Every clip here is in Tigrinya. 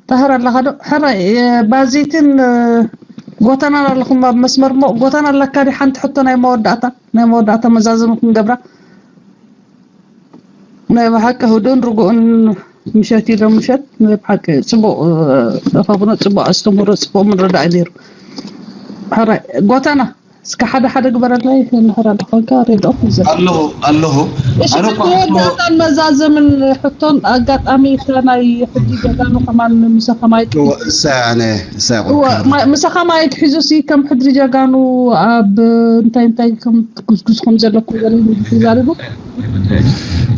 ታህር ኣለኻ ዶ? ሕራይ፣ እ፣ ባዚትን፣ እ፣ ጎተናን ኣለኹም ኣብ መስመር እሞ፣ ጎተና ኣለካ ዲ? ሓንቲ ሕቶ ናይ መወዳእታ፣ ናይ መወዳእታ መዛዘሚ ክንገብራ። ናይ ብሓቂ ህዱእን ርጉእን ምሸት እዩ ዶ ምሸት? ናይ ብሓቂ ጽቡቕ፣ እ፣ ተኸብኖ፣ ጽቡቕ ኣስተምህሮ፣ ጽቡቕ ምርዳእ እዩ ነይሩ። ሕራይ፣ ጎተና፣ እስከ ሓደ ሓደ ግበረለይ፣ ንሕራ ኣለኻ ኮንካ ሬድኦ ይዘ-፣ ኣለኹ፣ ኣለኹ። እሺ፣ ኣነ እኳ መወዳእታን መዛዘምን ሕቶን ኣጋጣሚ እታ ናይ ሕጂ ጀጋኑ ከማን ምሳኻ ማየት እወ፣ እሳ ኣነ፣ እሳ እወ፣ ቆልካ። ማ-፣ ምሳኻ ማየት ሒዙ ሲ ከም ሕድሪ ጀጋኑ ኣብ እንታይ እንታይ ከም ትጉስጉስ ከም ዘለኩም ገለ ተዛሪቡ።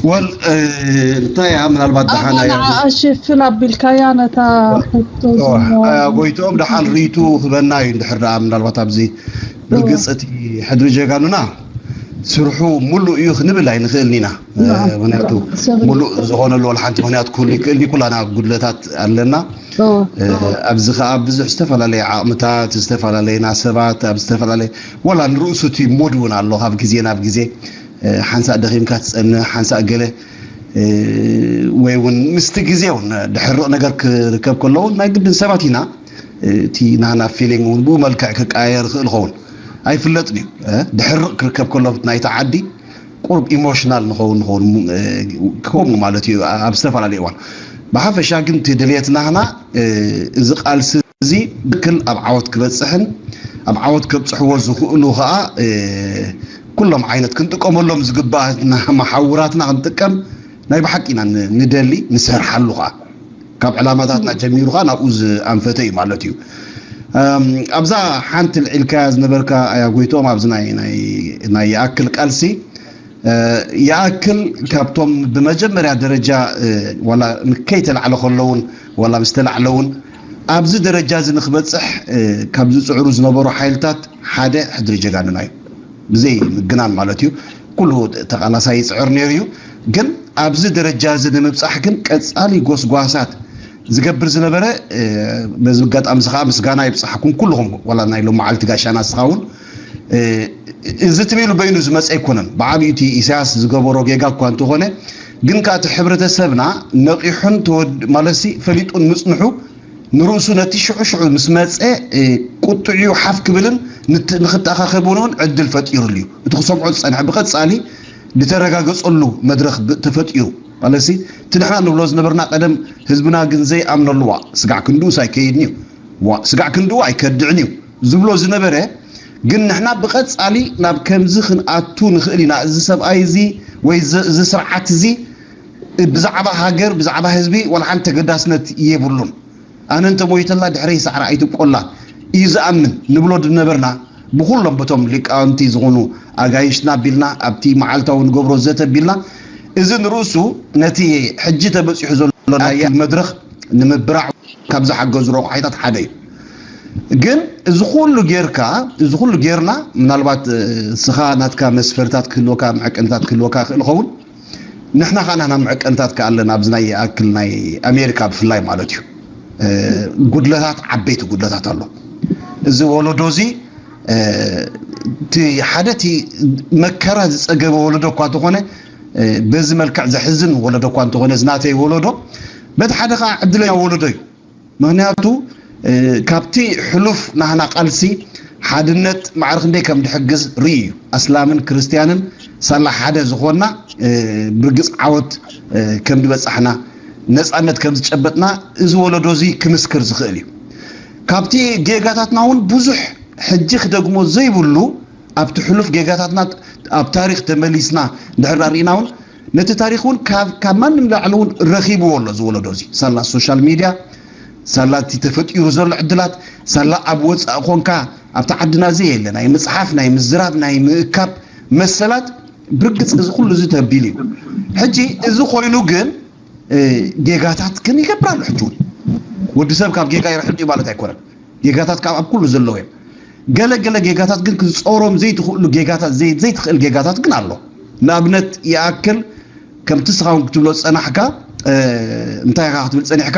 ወል፣ እ፣ እንታይ እያ ምናልባት ኣባ ደሓና እያ። ንዓኣ ሽፍን ኣቢልካያ ነታ ሕቶ እወ፣ ዝሞ-፣ እ፣ ጎይትኦም ደሓን ርእይቱ ክበና እዩ እንድሕር ደኣ ምናልባት ኣብዚ ብርግጽ እቲ ሕድሪ ጀጋኑና ስርሑ ሙሉእ እዩ ክንብል ኣይንኽእልን ኢና። ምኽንያቱ ሙሉእ ዝኾነሉ ዋላ ሓንቲ ምኽንያት ክህሉ ይክእል እዩ። ኩላና ጉድለታት ኣለና። ኣብዚ ከዓ ብዙሕ ዝተፈላለየ ዓቕምታት፣ ዝተፈላለየና ሰባት ኣብ ዝተፈላለየ፣ ዋላ ንርእሱ እቲ ሙድ እውን ኣሎ። ካብ ግዜ ናብ ግዜ ሓንሳእ ደኺምካ ትጸንሕ፣ ሓንሳእ ገለ ወይ እውን ምስቲ ግዜ እውን ድሕርቕ ነገር ክርከብ ከሎ እውን ናይ ግድን ሰባት ኢና። እቲ ናህና ፊሊንግ እውን ብኡ መልክዕ ክቀያየር ይኽእል ይኸውን ኣይፍለጥን እዩ። ድሕርቕ ክርከብ ከሎ ናይቲ ዓዲ ቁሩብ ኢሞሽናል ንኸውን ንኸውን ክኸውን ማለት እዩ ኣብ ዝተፈላለየ እዋን። ብሓፈሻ ግን እቲ ድልየት ናህና እዚ ቃልሲ እዚ ብክል ኣብ ዓወት ክበፅሕን ኣብ ዓወት ከብፅሕዎ ዝኽእሉ ከዓ ኩሎም ዓይነት ክንጥቀመሎም ዝግባኣትና መሓውራትና ክንጥቀም ናይ ብሓቂ ኢና ንደሊ፣ ንሰርሓሉ ከዓ። ካብ ዕላማታትና ጀሚሩ ከዓ ናብኡ ዝኣንፈተ እዩ ማለት እዩ። ኣብዛ ሓንቲ ልዒልካያ ዝነበርካ ኣያ ጎይትኦም ኣብዚ ናይ ይኣክል ቃልሲ ይኣክል ካብቶም ብመጀመርያ ደረጃ ዋላ ከይተላዕለ ከለውን ዋላ ምስ ተላዕለውን ኣብዚ ደረጃ እዚ ንክበፅሕ ካብ ዝፅዕሩ ዝነበሩ ሓይልታት ሓደ ሕድሪ ጀጋኑና እዩ። ብዘይ ምግናን ማለት እዩ። ኩሉ ተቓላሳይ ይፅዕር ነይሩ እዩ። ግን ኣብዚ ደረጃ እዚ ንምብፃሕ ግን ቀፃሊ ጎስጓሳት ዝገብር ዝነበረ በዚ ኣጋጣሚ እዚ ከዓ ምስጋና ይብፃሕኩም ኩልኹም ዋላ ናይ ሎም መዓልቲ ጋሻና ስኻውን እዚ ትም ኢሉ በይኑ ዝመፀ ኣይኮነን። ብዓብዩ እቲ ኢሳያስ ዝገበሮ ጌጋ እኳ እንተኾነ ግን ከዓ እቲ ሕብረተሰብና ነቂሑን ተወድ ማለትሲ ፈሊጡን ምፅንሑ ንርእሱ ነቲ ሽዑ ሽዑ ምስ መፀ ቁጥዕኡ ሓፍ ክብልን ንክተኣኻኸብን እውን ዕድል ፈጢሩሉ እዩ። እቲ ክሰምዖ ዝፀንሐ ብቐፃሊ ዝተረጋገፀሉ መድረኽ ተፈጢሩ ማለትሲ እቲ ንሕና ንብሎ ዝነበርና ቀደም ህዝብና ግን ዘይኣምነሉ ዋ ስጋዕ ክንድኡስ ኣይከይድን እዩ፣ ዋ ስጋዕ ክንድኡ ኣይከድዕን እዩ ዝብሎ ዝነበረ ግን ንሕና ብቐፃሊ ናብ ከምዚ ክንኣቱ ንኽእል ኢና። እዚ ሰብኣይ እዚ ወይ እዚ ስርዓት እዚ ብዛዕባ ሃገር ብዛዕባ ህዝቢ ዋላ ሓንቲ ተገዳስነት የብሉን። ኣነ እንተ ሞይተላ ድሕረይ ሳዕሪ ኣይትብቆላ እዩ ዝኣምን ንብሎ ዝነበርና ብኩሎም በቶም ሊቃውንቲ ዝኾኑ ኣጋይሽትና ኣቢልና ኣብቲ መዓልታዊ ንገብሮ ዘተ ኣቢልና እዚ ንርእሱ ነቲ ሕጂ ተበፂሑ ዘሎ ናይ መድረኽ ንምብራዕ ካብ ዝሓገዙ ረቑሓይታት ሓደ እዩ። ግን እዚ ኩሉ ጌርካ እዚ ኩሉ ጌርና ምናልባት ስኻ ናትካ መስፈርታት ክህልወካ መዐቀንታት ክህልወካ ይኽእል ይኸውን። ንሕና ከዓ ናና መዐቀንታት ከዓ ኣለና ኣብዚ ናይ ይኣክል ናይ ኣሜሪካ ብፍላይ ማለት እዩ። ጉድለታት ዓበይቲ ጉድለታት ኣሎ። እዚ ወለዶ እዚ እቲ ሓደ እቲ መከራ ዝፀገበ ወለዶ እኳ ተኾነ በዚ መልክዕ ዘሕዝን ወለዶ እኳ እንተኾነ እዚ ናተይ ወለዶ በቲ ሓደ ከዓ ዕድለኛ ወለዶ እዩ። ምክንያቱ ካብቲ ሕሉፍ ናህና ቃልሲ ሓድነት ማዕረ ክንደይ ከም ድሕግዝ ርኢ እዩ። ኣስላምን ክርስትያንን ሳላ ሓደ ዝኾንና ብርግፅ ዓወት ከም ድበፃሕና ነፃነት ከም ዝጨበጥና እዚ ወለዶ እዚ ክምስክር ዝኽእል እዩ። ካብቲ ጌጋታትና እውን ብዙሕ ሕጂ ክደግሞ ዘይብሉ ኣብቲ ሕሉፍ ጌጋታትና ኣብ ታሪክ ተመሊስና ድሕር ርኢና እውን ነቲ ታሪክ እውን ካብ ማንም ላዕሊ እውን ረኪብዎ ኣሎ ዝወለዶ እዚ ሳላ ሶሻል ሚድያ ሳላ እቲ ተፈጢሩ ዘሎ ዕድላት ሳላ ኣብ ወፃኢ ኮንካ ኣብቲ ዓድና ዘየለ ናይ ምፅሓፍ ናይ ምዝራብ ናይ ምእካብ መሰላት ብርግፅ እዚ ኩሉ እዚ ተቢሉ እዩ። ሕጂ እዚ ኮይኑ ግን ጌጋታት ግን ይገብር ኣሎ። ሕጂ እውን ወዲ ሰብ ካብ ጌጋ ይርሕል እዩ ማለት ኣይኮነን። ጌጋታት ካብ ኣብ ኩሉ ዘለዉ እዮም። ገለ ገለ ጌጋታት ግን ክዝፀሮም ዘይትኽእሉ ጌጋታት ዘይትኽእል ጌጋታት ግን ኣሎ። ንኣብነት ይኣክል ከምቲ ስኻ እውን ክትብሎ ዝፀናሕካ እንታይ ኢኻ ክትብል ፀኒሕካ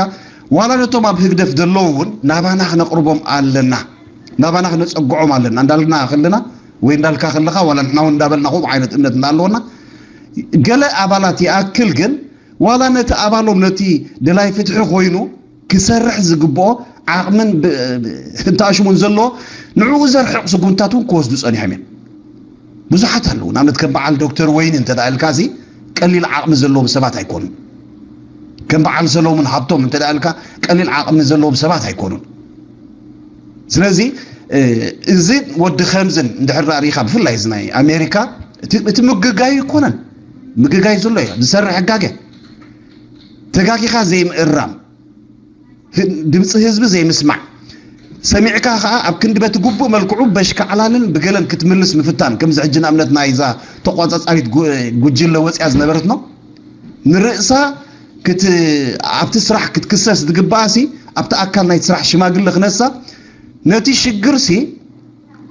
ዋላ ነቶም ኣብ ህግደፍ ዘለዉ እውን ናባና ክነቕርቦም ኣለና፣ ናባና ክነፀግዖም ኣለና እንዳልና ከለና ወይ እንዳልካ ከለኻ ዋላ ንሕና እውን እንዳበልና ከምኡ ዓይነት እምነት እንዳለወና ገለ ኣባላት ይኣክል ግን ዋላ ነቲ ኣባሎም ነቲ ደላይ ፍትሒ ኮይኑ ክሰርሕ ዝግብኦ ዓቕምን ብ- ብ- እንተኣሽሙን ዘለዎ ንዕኡ ዘርሕቕ ስጉምትታት እውን ክወስዱ ጸኒሖም እዮም። ብዙሓት ኣለዉ። ንኣብነት ከም በዓል ዶክተር ወይኒ እንተ ደኣ ኢልካ፣ እዚ ቀሊል ዓቕሚ ዘለዎም ሰባት ኣይኮኑን። ከም በዓል ሰሎሙን ሃብቶም እንተ ደኣ ኢልካ፣ ቀሊል ዓቕሚ ዘለዎም ሰባት ኣይኮኑን። ስለዚ እዚ ወዲ ከምዝን እንድሕር ርኢኻ፣ ብፍላይ እዚ ናይ ኣሜሪካ፣ እቲ ምግጋይ ኣይኮነን። ምግጋይ ዘሎ እዩ ዝሰርሕ ሕጋገ፣ ተጋጊኻ ዘይምእራም፣ ድምፂ ህዝቢ ዘይምስማዕ፣ ሰሚዕካ ከዓ ኣብ ክንዲ በቲ ግቡእ መልክዑ በሽካዕላልን ብገለን ክትምልስ ምፍታን። ከምዚ ሕጂ ንኣብነት ናይዛ ተቋፃፃሪት ጉጅለ ወፅያ ዝነበረት ነው ንርእሳ ኣብቲ ስራሕ ክትክሰስ ዝግባኣሲ ኣብቲ ኣካል ናይቲ ስራሕ ሽማግለ ክነሳ፣ ነቲ ሽግርሲ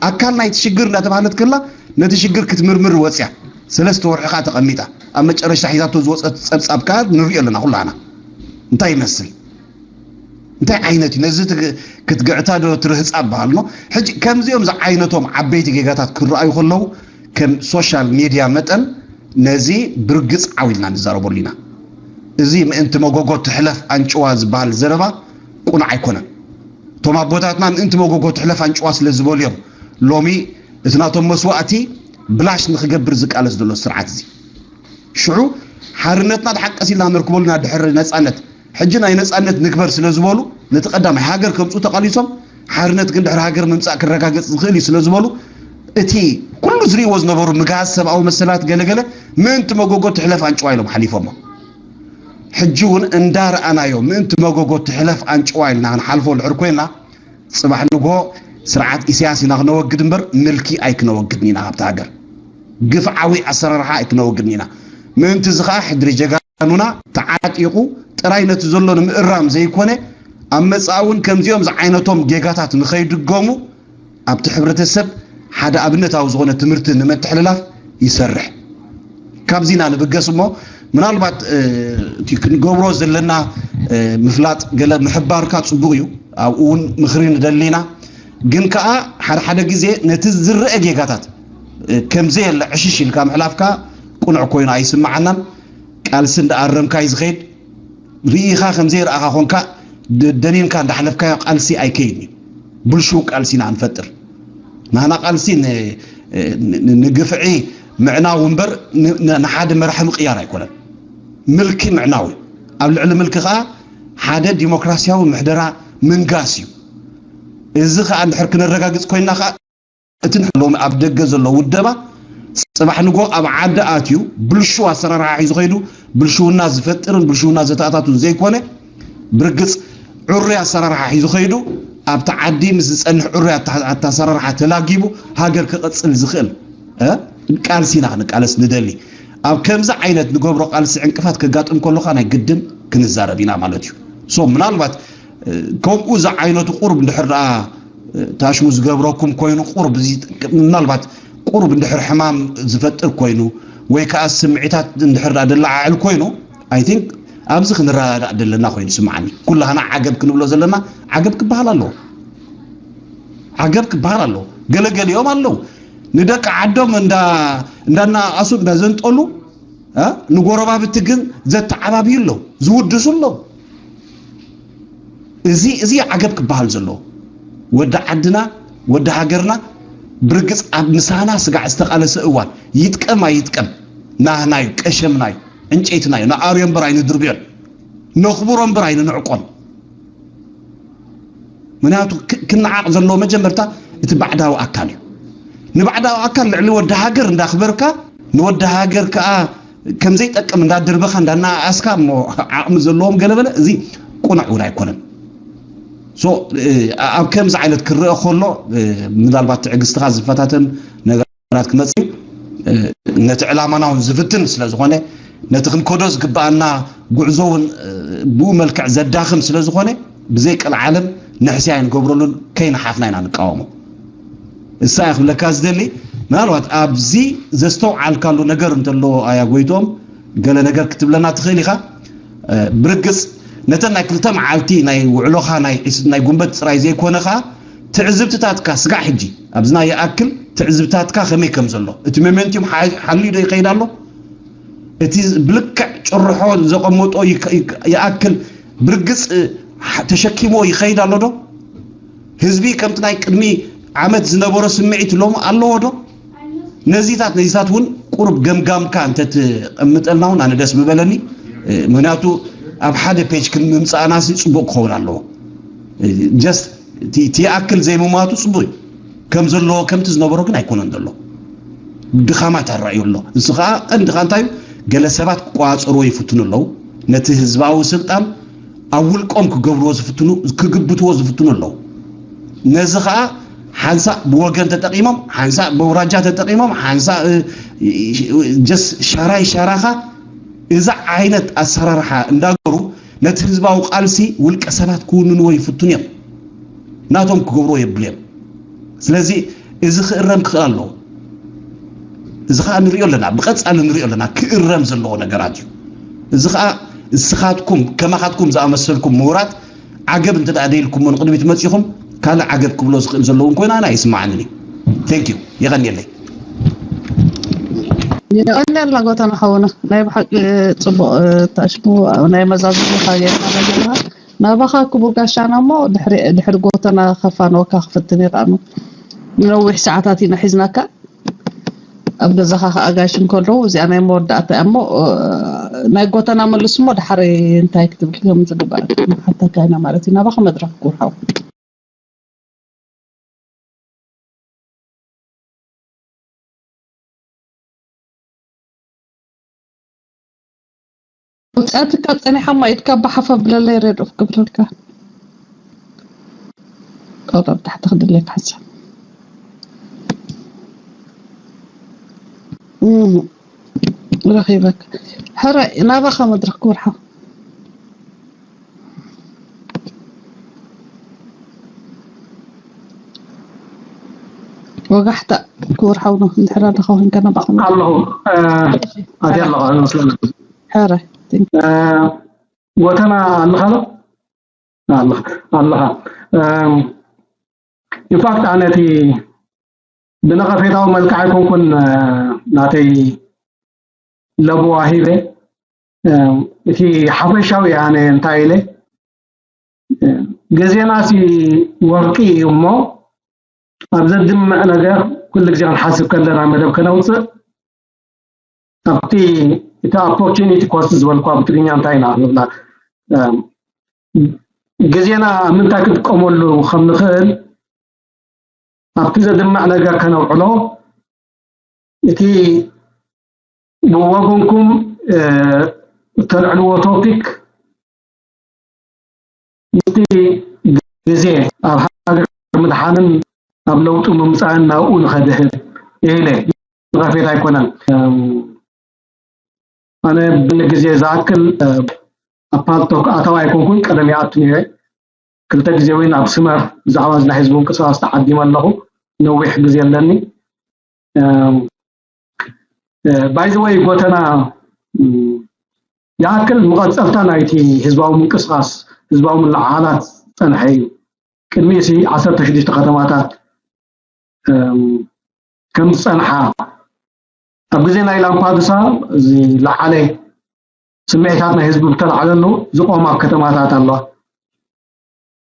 ኣካል ናይቲ ሽግር እንዳተባህለት ከላ ነቲ ሽግር ክትምርምር ወፅያ ሰለስተ ወርሒ ከዓ ተቐሚጣ፣ ኣብ መጨረሽታ ሒዛቶ ዝወፀት ፀብፃብ ከዓ ንሪኦ ኣለና ኩላና። እንታይ ይመስል? እንታይ ዓይነት እዩ ነዚ ክትግዕታ ዶ ትርህፃ በሃል ኖ? ሕጂ ከምዚኦም ዝዓይነቶም ዓበይቲ ጌጋታት ክረኣዩ ከለዉ ከም ሶሻል ሚድያ መጠን ነዚ ብርግፅ ዓው ኢልና ንዛረበሉ ኢና። እዚ ምእንቲ መጎጎ ትሕለፍ ኣንጭዋ ዝበሃል ዘረባ ቁኑዕ ኣይኮነን። እቶም ኣቦታትና ምእንቲ መጎጎ ትሕለፍ ኣንጭዋ ስለ ዝበሉ እዮም ሎሚ እቲ ናቶም መስዋእቲ ብላሽ ንክገብር ዝቃለስ ዘሎ ስርዓት እዚ። ሽዑ ሓርነትና ድሓቀስ ኢልና ነርክበሉ ኢና ድሕሪ ነፃነት። ሕጂ ናይ ነፃነት ንግበር ስለ ዝበሉ ነቲ ቀዳማይ ሃገር ከምፅኡ ተቓሊሶም፣ ሓርነት ግን ድሕሪ ሃገር ምምፃእ ክረጋገፅ ዝኽእል እዩ ስለ ዝበሉ እቲ ኩሉ ዝሪእዎ ዝነበሩ ምግሃስ ሰብኣዊ መሰላት ገለገለ ምእንቲ መጎጎ ትሕለፍ ኣንጭዋ ኢሎም ሓሊፎሞ። ሕጂ እውን እንዳረኣናዮ ምእንቲ መጎጎ ትሕለፍ ኣንጭዋ ኢልና ክንሓልፎ ድሕር ኮይና፣ ፅባሕ ንግሆ ስርዓት ኢሳያስ ኢና ክነወግድ እምበር ምልኪ ኣይክነወግድን ኢና ካብቲ ሃገር። ግፍዓዊ ኣሰራርሓ ኣይክነወግድን ኢና። ምእንቲ እዚ ከዓ ሕድሪ ጀጋኑና ተዓጢቑ ጥራይ ነቲ ዘሎ ንምእራም ዘይኮነ ኣብ መጻኢ እውን ከምዚኦም ዝዓይነቶም ጌጋታት ንኸይድገሙ ኣብቲ ሕብረተሰብ ሓደ ኣብነታዊ ዝኾነ ትምህርቲ ንምትሕልላፍ ይሰርሕ። ካብዚ ኢና ንብገስ እሞ ምናልባት እቲ ክንገብሮ ዘለና ምፍላጥ ገለ ምሕባርካ ፅቡቕ እዩ። ኣብኡ እውን ምኽሪ ንደሊ ኢና። ግን ከዓ ሓደ ሓደ ግዜ ነቲ ዝረአ ጌጋታት ከምዘየለ ዕሽሽ ኢልካ ምሕላፍካ ቅኑዕ ኮይኑ ኣይስምዓናን። ቃልሲ እንዳኣረምካ እዩ ዝኸይድ። ርኢኻ ከምዘይረኣኻ ኮንካ ደኒንካ እንዳሕለፍካዮ ቃልሲ ኣይከይድን እዩ። ብልሹው ቃልሲ ኢና ንፈጥር። ናህና ቃልሲ ንግፍዒ ምዕናው እምበር ንሓደ መራሒ ምቕያር ኣይኮነን። ምልኪ ምዕናው እዩ። ኣብ ልዕሊ ምልኪ ከዓ ሓደ ዲሞክራሲያዊ ምሕደራ ምንጋስ እዩ። እዚ ከዓ እንድሕር ክነረጋግፅ ኮይንና ከዓ እቲ ሎሚ ኣብ ደገ ዘሎ ውደባ ፅባሕ ንጎ ኣብ ዓዲ ኣትዩ ብልሹው ኣሰራርሓ ሒዙ ከይዱ ብልሽውና ዝፈጥርን ብልሽውና ዘተኣታቱን ዘይኮነ ብርግፅ ዕሩይ ኣሰራርሓ ሒዙ ከይዱ ኣብቲ ዓዲ ምስ ዝፀንሕ ዕሩይ ኣሰራርሓ ተላጊቡ ሃገር ክቐፅል ዝኽእል ቃልሲ ኢና ክንቃለስ ንደሊ። ኣብ ከምዚ ዓይነት ንገብሮ ቃልሲ ዕንቅፋት ከጋጥም ከሎካ ናይ ግድን ክንዛረብ ኢና ማለት እዩ። ሶ ምናልባት ከምኡ ዝዓይነቱ ቁሩብ እንድሕር ደኣ ታሽሙ ዝገብረኩም ኮይኑ ቁሩብ እዚ ምናልባት ቁሩብ እንድሕር ሕማም ዝፈጥር ኮይኑ ወይ ከዓ ስምዒታት እንድሕር ደኣ ደለዓዕል ኮይኑ ኣይ ቲንክ ኣብዚ ክንረዳዳእ ደለና ኮይኑ ስምዓኒ። ኩላህና ዓገብ ክንብሎ ዘለና ዓገብ ክበሃል ኣለዎ። ዓገብ ክበሃል ኣለዎ። ገለገሊኦም ኣለዉ ንደቂ ዓዶም እንዳናኣሱ እንዳዘንጠሉ ንጎረባብቲ ግን ዘተዓባብዩ ኣለዉ ዝውድሱ ኣለዉ። እዚ እዚ ዓገብ ክበሃል ዘለዎ ወዲ ዓድና ወዲ ሃገርና ብርግፅ ኣብ ምሳና ስጋዕ ዝተቃለሰ እዋን ይጥቀም ኣይጥቀም ናህናዩ ቀሸምናዩ ዕንጨይትናዩ ንኣርዮ እምበር ኣይንድርብዮን ነኽብሮ እምበር ኣይንንዕቆን። ምክንያቱ ክነዓቕ ዘለዎ መጀመርታ እቲ ባዕዳዊ ኣካል እዩ። ንባዕዳዊ ኣካል ልዕሊ ወዲ ሃገር እንዳኽበርካ ንወዲ ሃገር ከዓ ከምዘይጠቅም እንዳደርበኻ እንዳናኣስካ እሞ ዓቕሚ ዘለዎም ገለበለ እዚ ቁኑዕ እውን ኣይኮነን። ኣብ ከምዚ ዓይነት ክረአ ከሎ ምናልባት ትዕግስትኻ ዝፈታተን ነገራት ክመፅእ እዩ። ነቲ ዕላማና እውን ዝፍትን ስለ ዝኾነ ነቲ ክንከዶ ዝግበኣና ጉዕዞ እውን ብኡ መልክዕ ዘዳኽም ስለ ዝኾነ ብዘይ ቀልዓለም ንሕስያ ኣይንገብረሉን ከይነሓፍና ኢና ንቃወሞ። እሳ እያ ክብለካ ዝደሊ ምናልባት ኣብዚ ዘስተውዓልካሉ ነገር እንተሎ ኣያ ጎይቶም ገለ ነገር ክትብለና ትኽእል ኢኻ። ብርግፅ ነተን ናይ ክልተ መዓልቲ ናይ ውዕሎኻ ናይ ጉንበት ፅራይ ዘይኮነ ኸዓ ትዕዝብትታትካ ስጋዕ ሕጂ ኣብዝና ይኣክል ትዕዝብታትካ ከመይ ከም ዘሎ እቲ ሞሜንቲም ሓልዩ ዶ ይኸይድ ኣሎ እቲ ብልክዕ ጭርሖ ዘቐመጦ ይኣክል ብርግፅ ተሸኪሞ ይኸይድ ኣሎ ዶ? ህዝቢ ከምቲ ናይ ቅድሚ ዓመት ዝነበሮ ስምዒት ሎም ኣለዎ ዶ? ነዚታት ነዚታት እውን ቁሩብ ገምጋምካ እንተትቐምጠልና እውን ኣነ ደስ ምበለኒ። ምክንያቱ ኣብ ሓደ ፔጅ ክንምምፃእና ሲ ፅቡቅ ክኸውን ኣለዎ። ጀስት እቲ ይኣክል ዘይምማቱ ፅቡቅ እዩ። ከም ዘለዎ ከምቲ ዝነበሮ ግን ኣይኮነን ዘሎ። ድኻማት ኣራእዩ ኣሎ። እዚ ከዓ ቀንዲ ከዓ እንታይ እዩ? ገለ ሰባት ክቆፃፀርዎ ይፍትኑ ኣለዉ። ነቲ ህዝባዊ ስልጣን ኣብ ውልቆም ክገብርዎ ዝፍትኑ ክግብትዎ ዝፍትኑ ኣለዉ። ነዚ ከዓ ሓንሳእ ብወገን ተጠቂሞም፣ ሓንሳእ በውራጃ ተጠቂሞም፣ ሓንሳእ ጀስ ሻራይ ሻራኻ እዛ ዓይነት ኣሰራርሓ እንዳገሩ ነቲ ህዝባዊ ቃልሲ ውልቀ ሰባት ክውንንዎ ይፍትኑ እዮም። ናቶም ክገብርዎ የብሉ እዮም። ስለዚ እዚ ክእረም ክኽእል ኣለዎ። እዚ ከዓ ንሪኦ ኣለና፣ ብቐፃሊ ንሪኦ ኣለና፣ ክእረም ዘለዎ ነገራት እዩ። እዚ ከዓ እስኻትኩም ከማኻትኩም ዝኣመሰልኩም ምሁራት ዓገብ እንተ ደኣ ደይልኩሞ ንቕድሚት መፂኹም ካልእ ዓገብ ክብሎ ዝኽእል ዘለውን ኮይና ኣነ ኣይስማዓንን እዩ። ቴንክ ዩ። የቐንየለይ። የቐንየልና ጎተና ሓውና፣ ናይ ብሓቂ ፅቡቕ ታሽሙ ናይ መዛዝሙ ካጌርና ዘለና ናባኻ ክቡር ጋሻና እሞ ድሕሪ ድሕሪ ጎተና ከፋንወካ ክፍትን ይርኣኑ። ነዊሕ ሰዓታት ኢና ሒዝናካ ኣብ ገዛኻ ከኣጋይሽ እንከለዉ እዚኣ ናይ መወዳእታ እያ እሞ ናይ ጎተና መልስ እሞ ድሓር እንታይ ክትብል ከም ዝግባእ ንሓተካ ኢና ማለት እዩ። ናባኻ መድረኽ ክውርሓው። ውፅኣትካ ፀኒሓ እሞ ኢድካ ብሓፍ ኣብለለይ ሬድ ኦፍ ክብረልካ። ቆጠብ ታሕቲ ክድለካ ሓሳብ ረኺበካ። ሕራይ ናባኻ መድረኽ ክብርሓ። ወጋሕታ ክብርሓው ነው እንድሕር ኣለኻ ኮንካ ናባኻ መድረኽ ኣለኹ። ኣትያ ኣለኹ መስለኒ። ሕራይ ጎተና ኣለኻ ዶ? ኣለኻ ኣለኻ። ኢንፋክት ኣነ እቲ ብነቐፌታዊ መልክዕ ኣይኮንኩን ናተይ ለበዋ ሂበ። እቲ ሓፈሻዊ ኣነ እንታይ ኢለ ግዜና ሲ ወርቂ እዩ እሞ ኣብ ዘድምዕ ነገር ኩሉ ግዜ ክንሓስብ ከለና መደብ ከነውፅእ ኣብቲ እቲ ኦፖርቹኒቲ ኮስት ዝበልኳ ብትግርኛ እንታይ ኢና ንብላ ግዜና ኣብ ምንታይ ክንጥቀመሉ ከም ንኽእል ኣብቲ ዘድምዕ ነገር ከነውዕሎ እቲ ብወገንኩም እተልዕልዎ ቶፒክ ምስቲ ግዜ ኣብ ሃገር ምድሓንን ኣብ ለውጢ ምምፃእን ናብኡ ንኸድህብ ኢለ ንቐፌት ኣይኮነን። ኣነ ብግዜ ዝኣክል ኣብ ፓልቶክ ኣታዊ ኣይኮንኩን፣ ቀደም ይኣቱ ነይረ። ክልተ ግዜ እውን ኣብ ስመር ብዛዕባ እዚ ናይ ህዝቢ ምንቅስቃስ ተዓዲመ ኣለኹ። ነዊሕ ግዜ ኣለኒ። ባይ ዘ ወይ ጎተና ይኣክል መቐፀልታ ናይቲ ህዝባዊ ምንቅስቃስ ህዝባዊ ምልዕዓላት ዝፀንሐ እዩ። ቅድሚ ሲ ዓሰርተ ሽዱሽተ ከተማታት ከም ዝፀንሓ ኣብ ግዜ ናይ ላምፓዱሳ እዚ ለዓለ ስምዒታት ናይ ህዝቢ ብተላዕለሉ ዝቆማ ከተማታት ኣለዋ።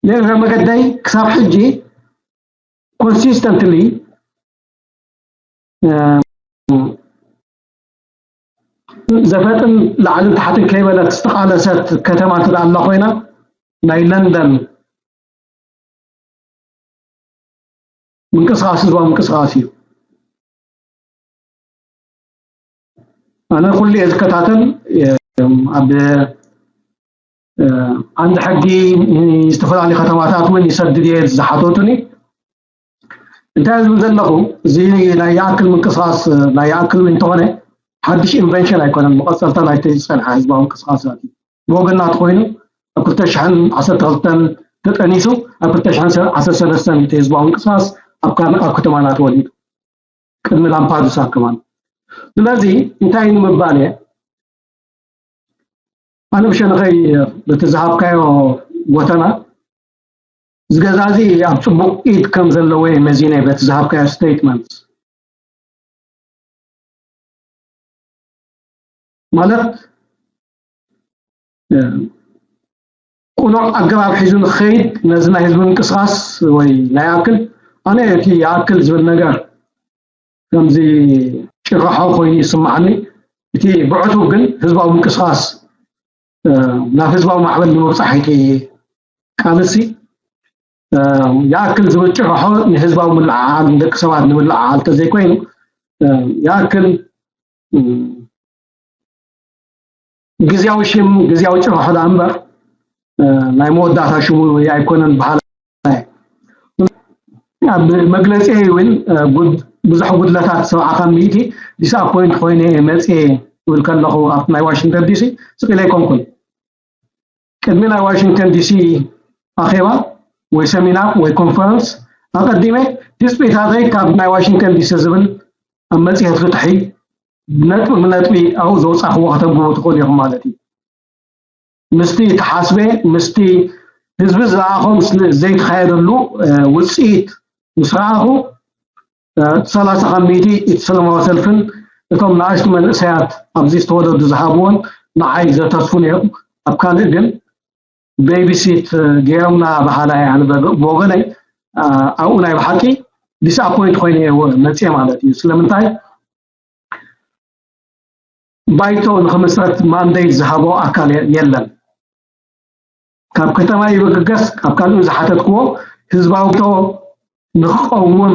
ንእግረ መገደይ ክሳብ ሕጂ ኮንሲስተንትሊ ዘፈጥን ላዕልን ታሕትን ከይበለት ዝተቓለሰት ከተማ እንተ ኣላ ኮይና ናይ ለንደን ምንቅስቃስ ህዝባዊ ምንቅስቃስ እዩ። ኣነ ኩሉ እየ ዝከታተል። ኣብ ዓንዲ ሕጊ ዝተፈላለዩ ከተማታት እውን ይሰድድ እየ ዝሓተቱኒ። እንታይ ዝብል ዘለኹ፣ እዚ ናይ ይኣክል ምንቅስቃስ ናይ ይኣክል እውን እንተኾነ ሓድሽ ኢንቨንሽን ኣይኮነን፣ መቐፀልታ ናይቲ ዝፀንሐ ህዝባዊ ምንቅስቃሳት እዩ። ብወገና ተኮይኑ ኣብ ክልተ ሽሕን ዓሰርተ ክልተን ተጠኒሱ ኣብ ክልተ ሽሕን ዓሰርተ ሰለስተን እቲ ህዝባዊ ምንቅስቃስ ኣብ ከተማና ተወሊዱ ቅድሚ ላምፓዱሳ ከማን። ስለዚ እንታይ ንምባል እየ ኣነ ብሸነኸይ በቲ ዝሃብካዮ ጎተና ዝገዛዚ ኣብ ፅቡቅ ኢድ ከም ዘለዎ እየ መዚነ በቲ ዝሃብካዮ ስቴትመንት ማለት ቅኑዕ ኣገባብ ሒዙ ንክኸይድ ነዚ ናይ ህዝቢ ምንቅስቃስ ወይ ናይ ኣክል ኣነ እቲ ኣክል ዝብል ነገር ከምዚ ጭርሖ ኮይኑ ይስማዓኒ። እቲ ብዕቱብ ግን ህዝባዊ ምንቅስቃስ ናብ ህዝባዊ ማዕበል ንምብፃሕ እቲ ቃልሲ ይኣክል ዝብል ጭርሖ ንህዝባዊ ምልዕዓል ንደቂ ሰባት ንምልዕዓል ተዘይኮይኑ ይኣክል ግዝያዊ ሽም ግዝያዊ ጭርሖ ዳ እምበር ናይ መወዳእታ ሽሙ ኣይኮነን በሃል። ኣብ መግለፂ እውን ብዙሕ ጉድለታት ሰብዓ ካብ ሚእቲ ዲስኣፖይንት ኮይነ መፅየ ይብል ከለኹ ኣብ ናይ ዋሽንግተን ዲሲ ስቕ ኢለ ኣይኮንኩን። ቅድሚ ናይ ዋሽንግተን ዲሲ ኣኼባ ወይ ሰሚናር ወይ ኮንፈረንስ ኣቐዲመ ትፅቢታተይ ካብ ናይ ዋሽንግተን ዲሲ ዝብል ኣብ መፅሄት ፍትሒ ነጥቢ ብነጥቢ ኣብኡ ዘውፃእኽዎ ከተንብቡ ትኽእሉ ኢኹም ማለት እዩ። ምስቲ ተሓስበ ምስቲ ህዝቢ ዝለኣኾ ዘይተኻየደሉ ውፅኢት ምስ ረኣኹ ሰላሳ ካብ ሚእቲ እቲ ሰላማዊ ሰልፍን እቶም ንኣሽቱ መንእሰያት ኣብዚ ዝተወለዱ ዝሃብዎን ንዓይ ዘተስፉ ነይሩ። ኣብ ካልእ ግን ቤቢሲት ገይሮምና በሃላይ ኣነ ብወገነይ ኣብኡ ናይ ብሓቂ ዲስኣፖይንት ኮይነ መፅየ ማለት እዩ። ስለምንታይ ባይቶ ንክምስረት ማንዴት ዝሃቦ ኣካል የለን። ካብ ከተማ ይብግገስ ካብ ካልኡ ዝሓተትክዎ ህዝባዊ ባይቶ ንክቀውም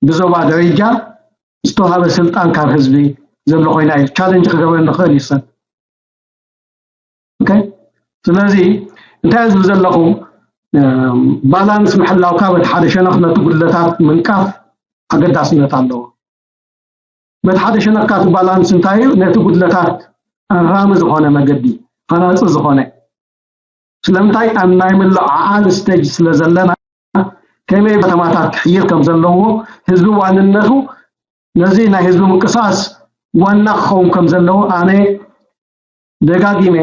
ብዞባ ደረጃ ዝተዋሃበ ስልጣን ካብ ህዝቢ ዘሎ ኮይና እዩ ቻለንጅ ክገብረ ንክእል እዩ ሰብ። ስለዚ እንታይ ዝብል ዘለኹ ባላንስ ምሕላው ካብ እቲ ሓደ ሸነኽ ነቲ ጉድለታት ምንቃፍ ኣገዳስነት ኣለዎ። በቲ ሓደ ሸነኽ ካቲ ባላንስ እንታይ እዩ ነቲ ጉድለታት ኣራሚ ዝኾነ መገዲ ሃናፂ ዝኾነ ስለምንታይ ኣብ ናይ ምልዕዓል ስቴጅ ስለ ዘለና ከመይ ከተማታት ክሕይር ከም ዘለዎ ህዝቢ ዋንነቱ ነዚ ናይ ህዝቢ ምንቅስቃስ ዋና ክኸውን ከም ዘለዎ ኣነ ደጋጊመ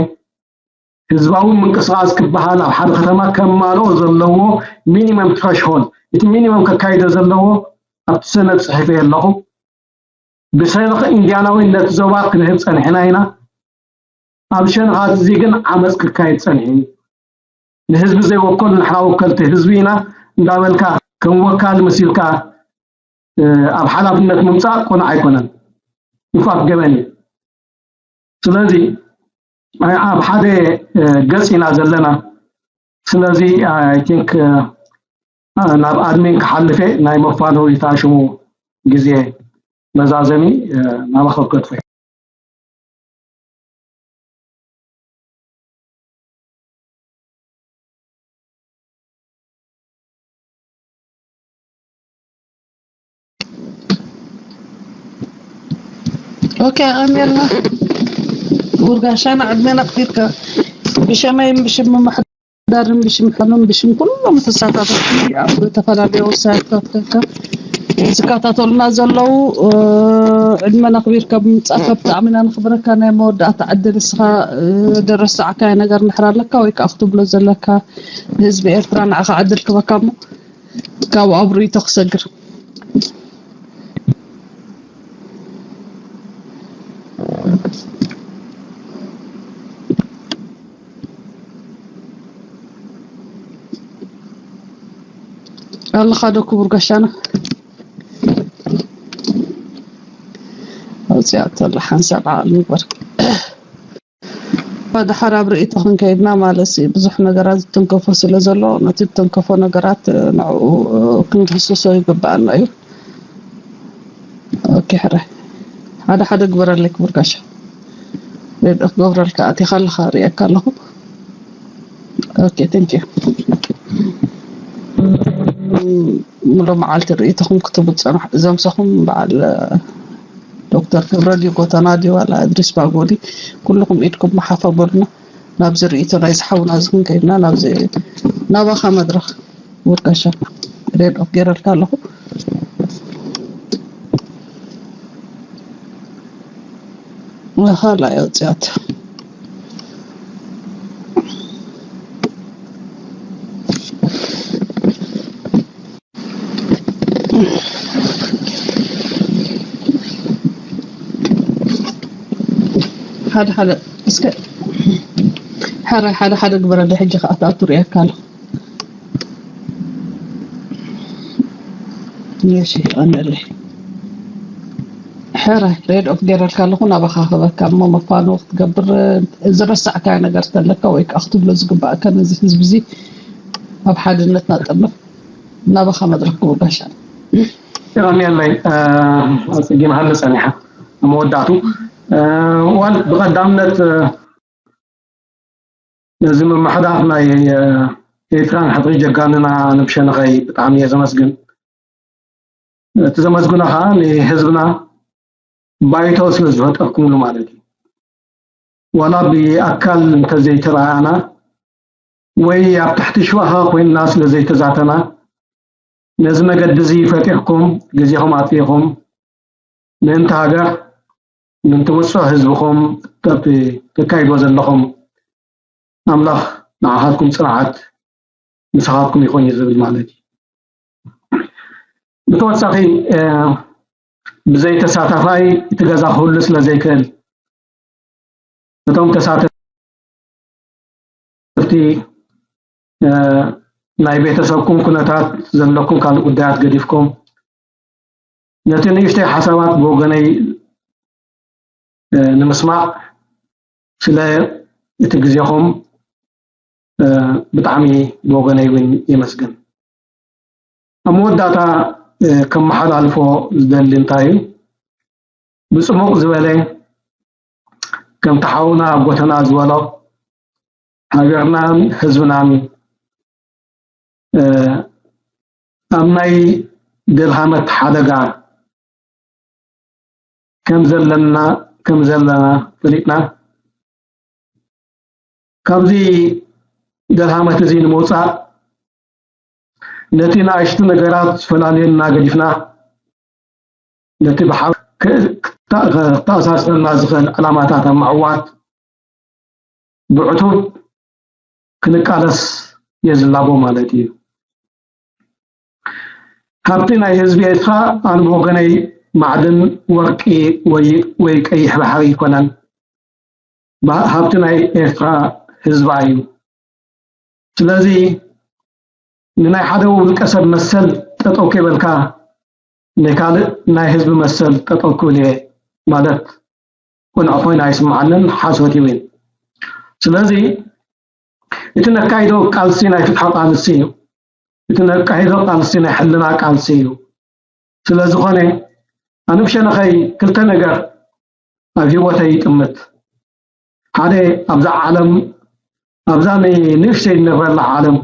ህዝባዊ ምንቅስቃስ ክበሃል ኣብ ሓደ ከተማ ከማልኦ ዘለዎ ሚኒመም ትረሽሆልድ እቲ ሚኒመም ከካይዶ ዘለዎ ኣብቲ ሰነድ ፅሒፈ ኣለኹ። ብሰንኺ ኢንድያናዊነት ዞባ ክንህብ ፀኒሕና ኢና። ኣብ ሸነኻት እዚ ግን ዓመፅ ክካየድ ፀኒሑ እዩ። ንህዝቢ ዘይወከሉ ንሕና ወከልቲ ህዝቢ ኢና እንዳበልካ ከም ወካል መሲልካ ኣብ ሓላፍነት ምምፃእ ቅኑዕ ኣይኮነን። ምፋት ገበን እዩ። ስለዚ ኣብ ሓደ ገፅ ኢና ዘለና። ስለዚ ኣይ ቲንክ ናብ ኣድሚን ክሓልፈ ናይ መፋነዊ ታሽሙ ግዜ መዛዘሚ ናባኸ ክገድፎ። ኦኬ ኣሜልና ጉርጋሻና ዕድሜና ክፊልካ ብሸመይን ብሽም ምምሕዳርን ብሽም ሕሉን ብሽም ኩሎም ተሳታፍቲ ኣብ ዝተፈላለዩ ወሳይትታት ኮይንካ ዝከታተሉና ዘለዉ ዕድመና ክቢርካ ብምፃእካ ብጣዕሚ ኢና ንክብረካ ናይ መወዳእታ ዕድል እስኻ ደረስዓካዮ ነገር እንድሕር ኣለካ ወይ ከዓ ክትብሎ ዘለካ ንህዝቢ ኤርትራ ንዓኻ ዕድል ክበካ እሞ ካብ ኣብሩይ ተክሰግር ኣለኻ ዶ ክቡር ጋሻና ኣውፅኣቶ ኣላ ሓንሳብ ዓቕሊ ምግበር ደሓር ኣብ ርእይቶ ክንከይድና ማለት እዩ። ብዙሕ ነገራት ዝትንከፎ ስለ ዘሎ ነቲ ዝትንከፎ ነገራት ንዕኡ ክንድህስሶ ይግብኣና እዩ። ኦኬ ሕራይ ሓደ ሓደ ግበረለይ ክቡር ጋሻ ሬድኦ ክገብረልካ ኣቲኻ ኣለኻ ርእየካ ኣለኹ። ኦኬ ቴንክ ዩ። ሙሉእ መዓልቲ ርእይቶኹም ክትቡ ዝፀናሕ እዞም ሰኹም በዓል ዶክተር ክብረልዩ ጎተና ድዩ ዋላ እድሪስ ባጎሊ ኩልኹም ኢድኩም መሓፈ በሉና ናብዚ ርእይቶ ናይዚ ሓውና እዚ ክንከይድና ናብዚ ናባኻ መድረኽ ውርቀሻ ሬድ ኦፍ ገይረልካ ኣለኹ ኻላ የውፅያት ሓደ ሓደ እስከ ሕራይ ሓደ ሓደ ግበረለይ፣ ሕጂ ከኣ ትኣቱ ርእየካ ኣለኹ። እሺ፣ ቀንደለይ። ሕራይ ሬድ ኦፍ ገይረልካ ኣለኹ፣ ናባኻ ክበካ እሞ መፋነዊ ክትገብር፣ ዝረሳዕካዮ ነገር ተለካ ወይ ከኣ ክትብሎ ዝግባእካ ነዚ ህዝቢ እዚ ኣብ ሓድነትና ጥርንፍ፣ ናባኻ መድረኽ ክቡር ጋሻ። የቐንየለይ፣ እ፣ ኣጽጊ መሃሊ ጸኒሓ ኣብ መወዳእቱ፣ እ፣ ዋል ብቐዳምነት፣ እ፣ ነዚ ምምሕዳር ናይ፣ እ፣ ኤርትራን ሕድሪ ጀጋንና ንብሸነኸይ ብጣዕሚ እየ ዘመስግን። እቲ ዘመስግኖ ኸኣ ንህዝብና ባይቶ ስለ ዝፈጠርኩምሉ ማለት እዩ። ዋላ ብኣካል እንተዘይተረኣኣና ወይ ኣብ ትሕቲ ሽዋኻ ኮይንና ስለ ዘይተዛተና፣ ነዚ መገዲ እዚ ፈጢርኩም፣ ግዜኹም ኣጥፊእኹም፣ ምእንቲ ሃገር፣ ምእንቲ ውጹዕ ህዝብኹም ተካይድዎ ዘለኹም ኣምላኽ ንዓኻትኩም ጽንዓት ምሳኻትኩም ይኹን እዩ ዝብል ማለት እዩ። ብተወሳኺ፣ እ፣ ብዘይ ተሳታፋይ እቲ ገዛ ክህሉ ስለ ዘይክእል፣ እቶም ተሳተፍቲ፣ እ፣ ናይ ቤተሰብኩም ኩነታት፣ ዘለኩም ካልእ ጉዳያት ገዲፍኩም፣ ነቲ ንእሽተይ ሓሳባት ብወገነይ፣ እ፣ ንምስማዕ ስለ እቲ ግዜኹም፣ እ፣ ብጣዕሚ ብወገነይ እውን የመስግን። ኣብ መወዳእታ፣ እ፣ ከመሓላልፎ ዝደሊ እንታይ እዩ? ብጽሙቕ ዝበለ፣ ከምቲ ሓውና ጎተና ዝበሎ፣ ሃገርናን ህዝብናን፣ እ፣ ኣብ ናይ ደልሃመት ሓደጋ ከም ዘለና፣ ከም ዘለና ፈሊጥና፣ ካብዚ ደልሃመት እዚ ንምውጻእ፣ ነቲ ንኣሽቱ ነገራት ዝፈላልየና ገዲፍና፣ ነቲ ብሓ-፣ ክ-፣ ክታ-፣ ክተኣሳስረና ዝኽእል ዕላማታት ኣብ ምዕዋት ብዕቱብ ክንቃለስ የዝላቦ ማለት እዩ። ሃብቲ ናይ ህዝቢ ኤርትራ፣ ኣነ ብወገነይ፣ ማዕድን፣ ወርቂ ወይ፣ ወይ ቀይሕ ባሕሪ ኣይኮነን። ባ-፣ ሃብቲ ናይ ኤርትራ ህዝባ እዩ። ስለዚ ንናይ ሓደ ውልቀ ሰብ መሰል ጠጠው ከይበልካ፣ ናይ ካልእ ናይ ህዝቢ መሰል ጠጠው ክብል እየ ማለት ቅኑዕ ኮይኑ ኣይስምዓንን፣ ሓሶት እዩ። ስለዚ እቲ ነካይዶ ቃልሲ ናይ ፍትሒ ቃልሲ እዩ። እቲ ነካይዶ ቃልሲ ናይ ሕልና ቃልሲ እዩ። ስለ ዝኾነ፣ ኣነ ብሸነኸይ ክልተ ነገር ኣብ ህይወተይ ይጥምት። ሓደ፣ ኣብዛ ዓለም፣ ኣብዛ ን-፣ ንእሽተይ እንነብረላ ዓለም፣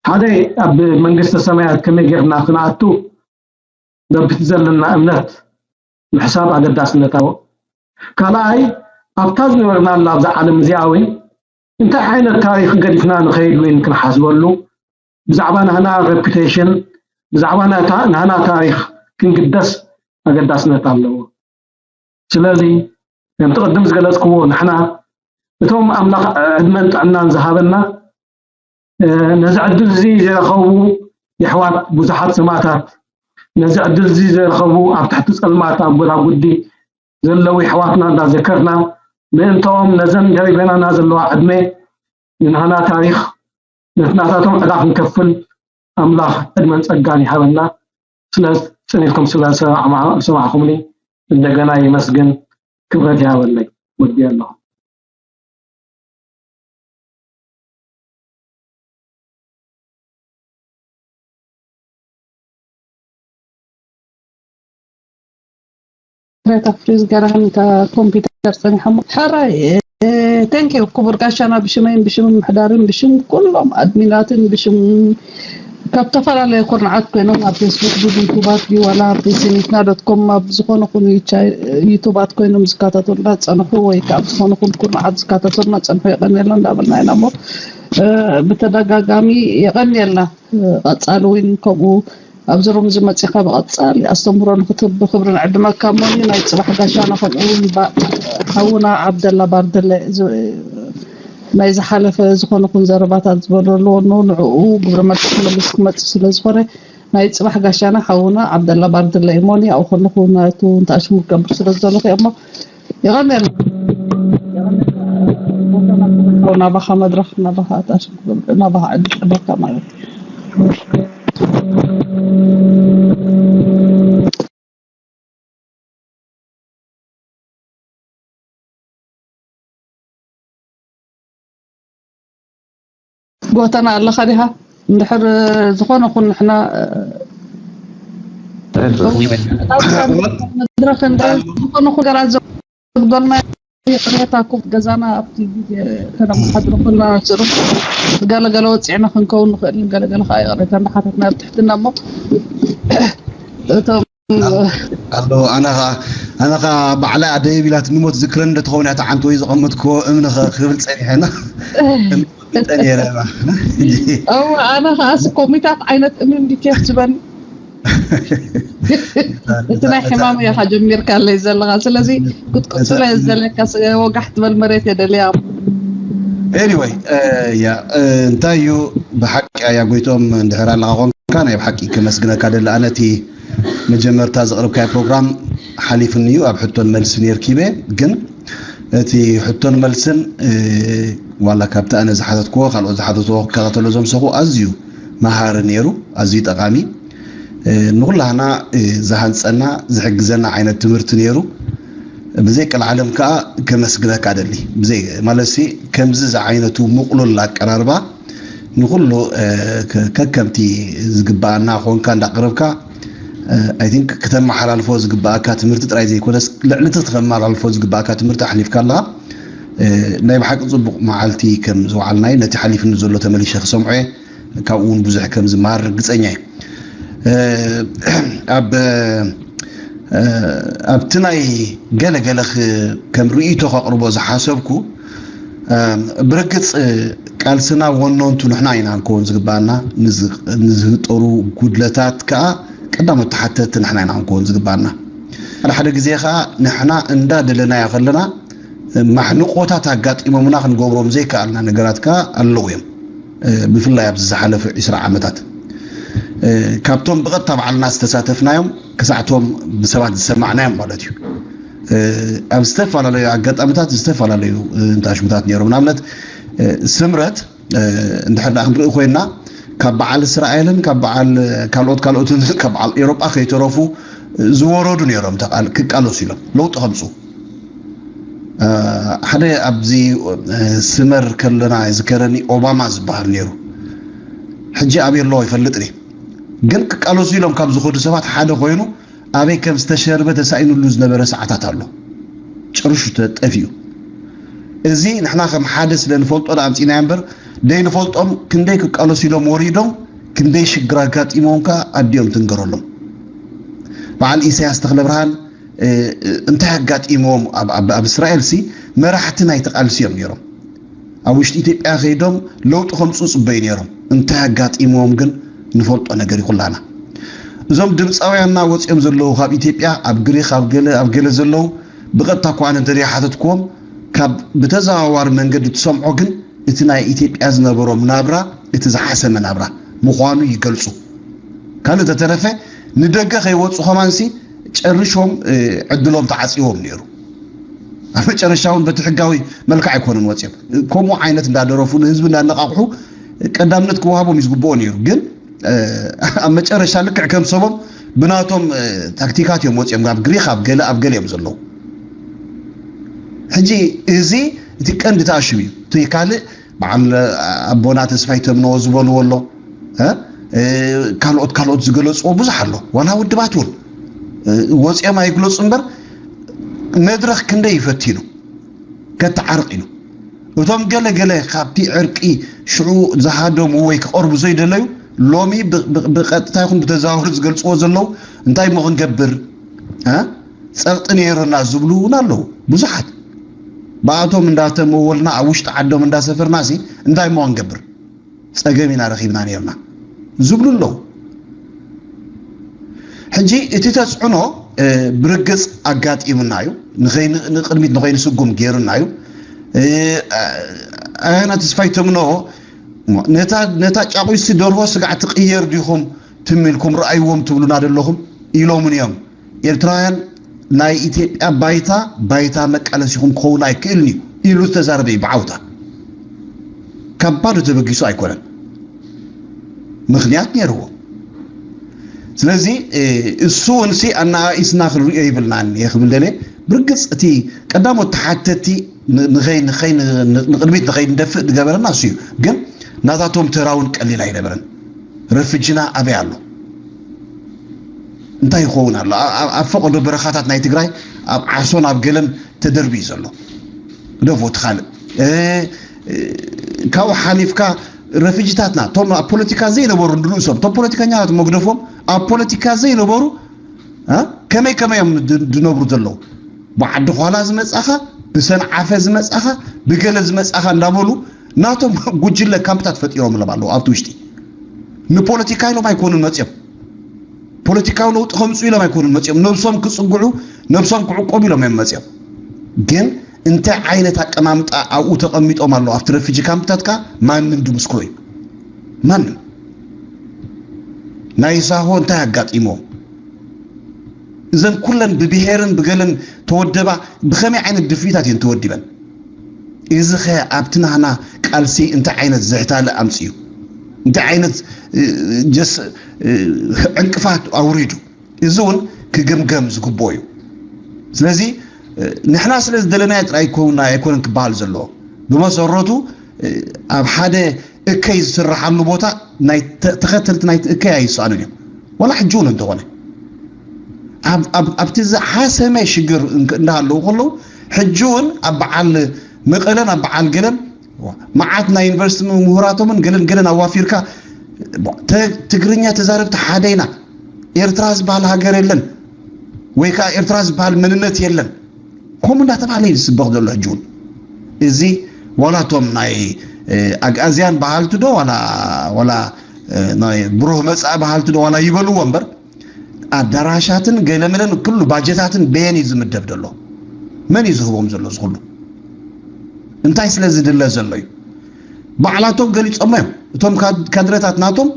ሓደ፣ ኣብ መንግስተ ሰማያት ከመይ ጌርና ክንኣቱ፣ በብቲ ዘለና እምነት ምሕሳብ ኣገዳስነት ኣለዎ። ካልኣይ፣ ኣብታ ዝነበርናላ ኣብዛ ዓለም እዚኣ እውን እንታይ ዓይነት ታሪኽ ገዲፍና ንኸይድ እውን ክንሓስበሉ፣ ብዛዕባ ናህና ሬፑቴሽን፣ ብዛዕባ ናታ-፣ ናህና ታሪኽ ክንግደስ ኣገዳስነት ኣለዎ። ስለዚ፣ ከምቲ ቅድም ዝገለጽክዎ፣ ንሕና እቶም ኣምላኽ ዕድመን ጥዕናን ዝሃበና፣ እ፣ ነዚ ዕድል እዚ ዝረኸቡ የሕዋት ብዙሓት ሰማእታት፣ ነዚ ዕድል እዚ ዝረኸቡ ኣብ ትሕቲ ጸልማት ኣብ ጎዳጉዲ ዘለዉ የሕዋትና እንዳዘከርና፣ ምእንታኦም ነዘን ደሪበናና ዘለዋ ዕድመ ንናህና ታሪኽ ነቲ ናታቶም ዕዳ ክንከፍል ኣምላኽ ዕድመን ጸጋን ይሃበና። ስለ ጽን ኢልኩም ስለ ሰማዕኹምኒ እንደገና ይመስግን። ክብረት ይሃበለይ። ወዲ ኣለኹ። ትሬታ ፍሪዝ ገራሚ እታ ኮምፒውተር ጸኒሓ እሞ። ሕራይ፣ እ፣ ቴንክ ዩ ክቡር ጋሻና፣ ብሽመይን ብሽም ምሕዳርን ብሽም ኩሎም ኣድሚናትን ብሽም ካብ ዝተፈላለየ ኩርናዓት ኮይኖም ኣብ ፌስቡክ ድዩ ዩቱባት ድዩ ዋላ ኣብ ቢሲኒትና ዶት ኮም ኣብ ዝኾነ ኩኑ ዩቻ-፣ ዩቱባት ኮይኖም ዝከታተሉና ዝጸንሑ ወይ ከኣ ኣብ ዝኾነ ኩኑ ኩርናዓት ዝከታተሉና ዝጸንሑ የቐንየልና እንዳበልና ኢና እሞ፣ እ፣ ብተደጋጋሚ የቐንየልና። እ፣ ቀጻሊ እውን ከምኡ ኣብዚ ሩም እዚ መጺኻ ብቐጻሊ ኣስተምህሮ ንክትህብ ብክብሪ ንዕድመካ እሞ፣ ናይ ጽባሕ ጋሻና ከምኡ እውን ባ-፣ ሓውና ዓብደላ ባርደለ ዝ-፣ ናይ ዝሓለፈ ዝኾነ ኩን ዘረባታት ዝበሎ ኣለዎ፣ ንኡ ንዕኡ ግብረ መልሲ ክመልስ ክመጽእ ስለ ዝኾነ፣ ናይ ጽባሕ ጋሻና ሓውና ዓብደላ ባርደለ እዩ። እሞኒ ኣብኡ ከለኹ ናቱ እንታይ ሽሙ ክገብር ስለ ዝደለኹ እየ እሞ፣ የቐንየልና። ናባኻ መድረኽ፣ ናባኻ ኣታሽ፣ ናባኻ ዕድል ክህበካ ማለት እዩ። ጎተና ኣለኻ ዲኻ? እንድሕር ዝኾነ ኹን ንሕና መድረኽ እንድሕር ዝኾነ ኹን ነገራት ዘጉደልና ይቕሬታኩም። ገዛና ኣብቲ ግዜ ከነመሓድሮ ከለና ስሩ ገለገለ ወፂዕና ክንከውን ንኽእል፣ ገለገለ ከዓ ይቕሬታ እንዳሓተትና ኣብ ትሕትና እሞ እቶም ኣሎ። ኣነ ኸዓ ኣነ ኸዓ ባዕላይ ኣደይ ቢላት ንሞት ዝክረን እንደ ትኸውን እያ ተዓንቶ እዩ ዘቐመጥክዎ እምኒ ኸ ክብል ጸኒሐና። ጠኔረ እዋ ኣነ ኸዓ ስ ኮሚታት ዓይነት እምኒ እንዲኬፍ ዝበኒ እቲ ናይ ሕማም ኢኻ ጀሚርካለይ ዘለኻ። ስለዚ ክትቅጽሎ እየ ዝደለካ። ወጋሕ ትበል መሬት የደልያ። Anyway፣ ያ እንታይ እዩ ብሓቂ ኣያ ጎይቶም እንድሕር ኣለኻ ኮንካ ናይ ብሓቂ ከመስግነካ ደሊ። ኣነ እቲ መጀመርታ ዘቕርብካዮ ፕሮግራም ሓሊፉኒ እዩ። ኣብ ሕቶን መልስን የርኪበ፣ ግን እቲ ሕቶን መልስን ዋላ ካብቲ ኣነ ዝሓተትክዎ ካልኦት ዝሓተትዎ ክከታተሎ ዘምሰኹ ኣዝዩ መሃሪ ነይሩ፣ ኣዝዩ ጠቓሚ፣ ንኹላህና ዝሃንጸና ዝሕግዘና ዓይነት ትምህርቲ ነይሩ። ብዘይ ቀልዓለም ከኣ ከመስግነካ ደሊ። ብዘይ ማለትሲ ከምዚ ዝዓይነቱ ምቕሉል ኣቀራርባ ንኹሉ ከከምቲ ዝግባኣና ኮንካ እንዳቅረብካ፣ I think ክተመሓላልፎ ዝግባኣካ ትምህርቲ ጥራይ ዘይኮነስ ልዕሊ እቲ ክተመሓላልፎ ዝግባኣካ ትምህርቲ ኣሕሊፍካ ኣለኻ። ናይ ብሓቂ ጽቡቕ መዓልቲ ከም ዝወዓልናይ ነቲ ሓሊፍኒ ዘሎ ተመሊሸ ክሰምዖ እየ። ካብኡ እውን ብዙሕ ከም ዝመሃር ርግጸኛ እየ። ኣብ ኣብቲ ናይ ገለ ገለ ከም ርእይቶ ከቕርቦ ዝሓሰብኩ፣ ብርግጽ ቃልስና ወነንቱ ንሕና ኢና ንከውን ዝግባኣና፣ ንዝህጠሩ ጉድለታት ከዓ ቀዳሞት ተሓተቲ ንሕና ኢና ክንከውን ዝግባኣና። ሓደ ሓደ ግዜ ከዓ ንሕና እንዳደለናዮ ከለና ማሕንቆታት ኣጋጢሞምና ክንገብሮም ዘይከኣልና ነገራት ከዓ ኣለዉ እዮም። ብፍላይ ኣብዚ ዝሓለፈ ዒስራ ዓመታት ካብቶም ብቐጥታ ባዕልና ዝተሳተፍናዮም ክሳዕቶም ብሰባት ዝሰማዕናዮም ማለት እዩ። ኣብ ዝተፈላለዩ ኣጋጣሚታት ዝተፈላለዩ እንታሽሙታት ነይሮም። ንኣብነት ስምረት እንድሕር ደኣ ክንርኢ ኮይንና ካብ በዓል እስራኤልን ካብ በዓል ካልኦት ካልኦትን ካብ በዓል ኤሮጳ ከይተረፉ ዝወረዱ ነይሮም ክቃለሱ ኢሎም ለውጢ ከምፁ። ሓደ ኣብዚ ስመር ከለና ዝከረኒ ኦባማ ዝበሃል ነይሩ። ሕጂ ኣበይ ኣለዎ ይፈልጥን እየ። ግን ክቃለሱ ኢሎም ካብ ዝኸዱ ሰባት ሓደ ኮይኑ ኣበይ ከም ዝተሸርበ ተሳኢኑሉ ዝነበረ ሰዓታት ኣሎ። ጭርሹ ተጠፊኡ። እዚ ንሕና ከም ሓደ ስለ ንፈልጦ ዳ ኣምፂናዮ እምበር ደይንፈልጦም ክንደይ ክቃለሱ ኢሎም ወሪዶም ክንደይ ሽግር ኣጋጢሞም ከ ኣዲኦም ትንገረሎም። በዓል ኢሳያስ ተኽለብርሃን እንታይ ኣጋጢሞም ኣብ እስራኤል ሲ መራሕቲ ናይቲ ቃልሲ እዮም ነይሮም። ኣብ ውሽጢ ኢትዮጵያ ከይዶም ለውጢ ከምፁ ፅበዩ ነይሮም። እንታይ ኣጋጢሞም ግን ንፈልጦ ነገር ይኩላና። እዞም ድምፃውያንና ወፂኦም ዘለዉ ካብ ኢትዮጵያ ኣብ ግሪክ ኣብ ገለ ኣብ ገለ ዘለዉ ብቐጥታ እኳ ኣነ እንተደይሓተትክዎም ካብ ብተዘዋዋሪ መንገዲ ትሰምዖ ግን እቲ ናይ ኢትዮጵያ ዝነበሮም ናብራ እቲ ዝሓሰመ ናብራ ምዃኑ ይገልፁ። ካልእ ተተረፈ ንደገ ከይወፁ ከማንሲ ጨርሾም ዕድሎም ተዓፂዎም ነይሩ። ኣብ መጨረሻ እውን በቲ ሕጋዊ መልክዕ ኣይኮነን ወፂኦም። ከምኡ ዓይነት እንዳደረፉ ንህዝቢ እንዳነቃቕሑ ቀዳምነት ክወሃቦም እዩ ዝግብኦ ነይሩ። ግን ኣብ መጨረሻ ልክዕ ከም ሰቦም ብናቶም ታክቲካት እዮም ወፂኦም። ኣብ ግሪክ ኣብ ገለ ኣብ ገለ እዮም ዘለዉ። ሕጂ እዚ እቲ ቀንዲ ተኣሽም እዩ። እቲ ካልእ በዓል ኣቦና ተስፋይ ተምነዎ ዝበልዎ ኣሎ። ካልኦት ካልኦት ዝገለፅዎ ብዙሕ ኣሎ። ዋላ ውድባት እውን ወፂኦም ኣይግለፁ እምበር መድረኽ ክንደይ ይፈቲኑ ከተዓርቕ ኢሉ። እቶም ገለ ገለ ካብቲ ዕርቂ ሽዑ ዝሃደሙ ወይ ክቐርቡ ዘይደለዩ ሎሚ ብቐጥታ ይኹን ብተዘዋወሪ ዝገልፅዎ ዘለዉ እንታይ እሞ ክንገብር ጸቕጢ ነይሩና ዝብሉ እውን ኣለዉ ብዙሓት። ብኣቶም እንዳተመወልና ኣብ ውሽጢ ዓዶም እንዳሰፈርና ሲ እንታይ እሞ ክንገብር ጸገም ኢና ረኺብና ነይርና ዝብሉ ኣለዉ። ሕጂ እቲ ተፅዕኖ ብርግፅ ኣጋጢሙና እዩ። ንቕድሚት ንኸይንስጉም ገይሩና እዩ። ኣያና ተስፋይ ተምኖ ነታ ጫቑስቲ ደርሆ ስጋዕ ትቕየር ዲኹም ትም ኢልኩም ረኣይዎም ትብሉና ዘለኹም ኢሎምን እዮም። ኤርትራውያን ናይ ኢትዮጵያ ባይታ ባይታ መቃለሲኹም ክኸውን ኣይክእልን እዩ ኢሉ ዝተዛረበ እዩ ብዓውታ። ካብ ባዶ ተበጊሱ ኣይኮነን፣ ምኽንያት ነይርዎ። ስለዚ እሱ እውን ሲ ኣናኣኢስና ክንሪኦ ይብልናን እየ ክብል ደለ። ብርግፅ እቲ ቀዳሞት ተሓተቲ ንኸይ ንኸይ ንቕድሚት ንኸይ ንደፍእ ዝገበረና እሱ እዩ። ግን ናታቶም ተራውን ቀሊል ኣይነበረን። ረፍጅና ኣበይ ኣሎ? እንታይ ይኸውን ኣሎ? ኣብ ፈቐዶ በረኻታት ናይ ትግራይ ኣብ ዓሶን ኣብ ገለን ተደርብዩ ዘሎ። ደፎ እቲ ካልእ ካብኡ ሓሊፍካ ረፍጅታትና እቶም ኣብ ፖለቲካ ዘይነበሩ ንርእሶም እቶም ፖለቲከኛታት መግደፎም ኣብ ፖለቲካ ዘይነበሩ ከመይ ከመይ እዮም ዝነብሩ ዘለዉ? ብዓዲ ኳላ ዝመጻኻ፣ ብሰንዓፈ ዝመጻኻ፣ ብገለ ዝመጻኻ እንዳበሉ ናቶም ጉጅለ ካምፕታት ፈጢሮምሎም ኣለዉ ኣብቲ ውሽጢ። ንፖለቲካ ኢሎም ኣይኮኑን መጽዮም። ፖለቲካዊ ለውጢ ከምፁ ኢሎም ኣይኮኑን መፅኦም። ነብሶም ክፅግዑ፣ ነብሶም ክዕቆቡ ኢሎም እዮም መፅኦም። ግን እንታይ ዓይነት ኣቀማምጣ ኣብኡ ተቐሚጦም ኣለዉ ኣብቲ ረፊጂ ካምፕታት ከኣ ማንም ድምስክሮ እዩ። ማንም ናይ ሳሆ እንታይ ኣጋጢሞ? እዘን ኩለን ብብሄርን ብገለን ተወደባ ብኸመይ ዓይነት ድፍኢታት እየን ተወዲበን? እዚ ኸ ኣብቲ ናህና ቃልሲ እንታይ ዓይነት ዝሕታለ ኣምፅኡ? እንታይ ዓይነት ጀስ ዕንቅፋት ኣውሪዱ? እዚ እውን ክግምገም ዝግብኦ እዩ። ስለዚ ንሕና ስለ ዝደለናዮ ጥራይ ይከውና ኣይኮነን ክበሃል ዘለዎ። ብመሰረቱ ኣብ ሓደ እከይ ዝስራሓሉ ቦታ ናይ ተኸተልቲ ናይቲ እከይ ኣይሰኣኑን እዮም። ዋላ ሕጂ እውን እንተኾነ ኣብቲ ዝሓሰመ ሽግር እንዳሃለዉ ከለዉ ሕጂ እውን ኣብ በዓል መቐለን ኣብ በዓል ገለን መዓት ናይ ዩኒቨርሲቲ ምሁራቶምን ገለን ገለን ኣዋፊርካ ትግርኛ ተዛረብቲ ሓደ ኢና፣ ኤርትራ ዝበሃል ሃገር የለን ወይ ከዓ ኤርትራ ዝበሃል መንነት የለን። ከምኡ እንዳተባሃለ እዩ ዝስበኽ ዘሎ ሕጂ እውን። እዚ ዋላ እቶም ናይ ኣግኣዝያን በሃልቲ ዶ ዋላ ዋላ ናይ ብሩህ መጻኢ በሃልቲ ዶ ዋላ ይበልዎ እምበር ኣዳራሻትን ገለመለን ኩሉ ባጀታትን በየን እዩ ዝምደብ ዘሎ? መን እዩ ዝህቦም ዘሎ እዚ ኩሉ? እንታይ ስለ ዝድለ ዘሎ እዩ? ባዕላቶም ገሊጾሞ እዮም። እቶም ካድረታት ናቶም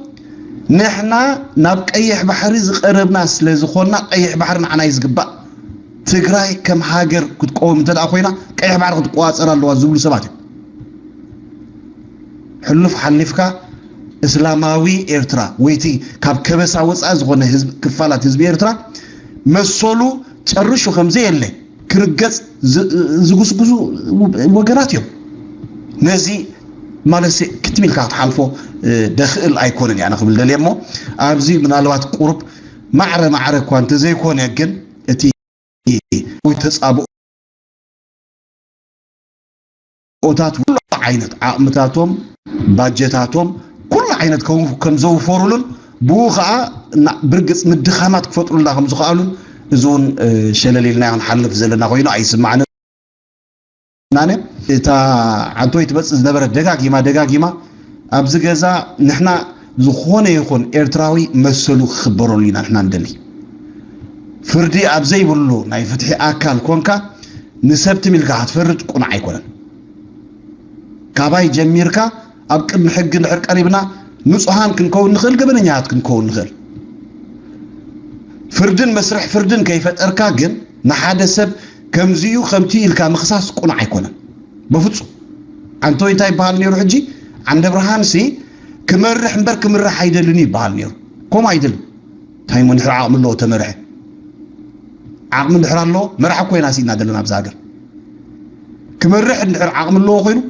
ንሕና ናብ ቀይሕ ባሕሪ ዝቐረብና ስለ ዝኾንና ቀይሕ ባሕሪ ንዓና እዩ ዝግባእ። ትግራይ ከም ሃገር ክትቆም እንተ ደኣ ኮይና ቀይሕ ባሕሪ ክትቆዋጸር ኣለዋ ዝብሉ ሰባት እዮም። ሕሉፍ ሓሊፍካ እስላማዊ ኤርትራ ወይቲ ካብ ከበሳ ወፃኢ ዝኾነ ህዝቢ ክፋላት ህዝቢ ኤርትራ መሰሉ ጨርሹ ከምዘየለ ክርገፅ ዝጉስጉሱ ወገናት እዮም። ነዚ ማለት ክትም ኢልካ ክትሓልፎ ደኽእል ኣይኮነን እያ ክብል ደልየ እሞ ኣብዚ ምናልባት ቁሩብ ማዕረ ማዕረ እኳ እንተዘይኮነ ግን እቲ ተፃብኦታት ኩሉ ዓይነት ዓቕምታቶም ባጀታቶም ኩሉ ዓይነት ከም ዘውፈሩሉን ብኡ ከዓ ብርግፅ ምድኻማት ክፈጥሩልና ከም ዝኽኣሉን እዚ እውን ሸለል ኢልና ክንሓልፍ ዘለና ኮይኑ ኣይስማዕንን። ናነ እታ ዓንቶይ ትመፅእ ዝነበረት ደጋጊማ ደጋጊማ ኣብዚ ገዛ ንሕና ዝኾነ ይኹን ኤርትራዊ መሰሉ ክኽበረሉ ኢና ንሕና ንደሊ። ፍርዲ ኣብ ዘይብሉ ናይ ፍትሒ ኣካል ኮንካ ንሰብ ትም ኢልካ ክትፈርድ ቁኑዕ ኣይኮነን። ካባይ ጀሚርካ ኣብ ቅድሚ ሕጊ እንድሕር ቀሪብና ንፁሃን ክንከውን ንኽእል፣ ገበነኛታት ክንከውን ንኽእል። ፍርድን መስርሕ ፍርድን ከይፈጠርካ ግን ንሓደ ሰብ ከምዚዩ ከምቲ ኢልካ ምኽሳስ ቁኑዕ ኣይኮነን በፍፁም። ዓንቶይ እንታይ ይበሃል ነይሩ ሕጂ? ዓንደ ብርሃን ሲ ክመርሕ እምበር ክምራሕ ኣይደልን ይበሃል ነይሩ። ከምኡ ኣይደልን። እንታይ እሞ እንድሕር ዓቕሚ ኣለዎ ተመርሐ? ዓቕሚ እንድሕር ኣለዎ መራሕ እኮ ኢና ስኢና ዘለና ኣብዚ ሃገር። ክመርሕ እንድሕር ዓቕሚ ኣለዎ ኮይኑ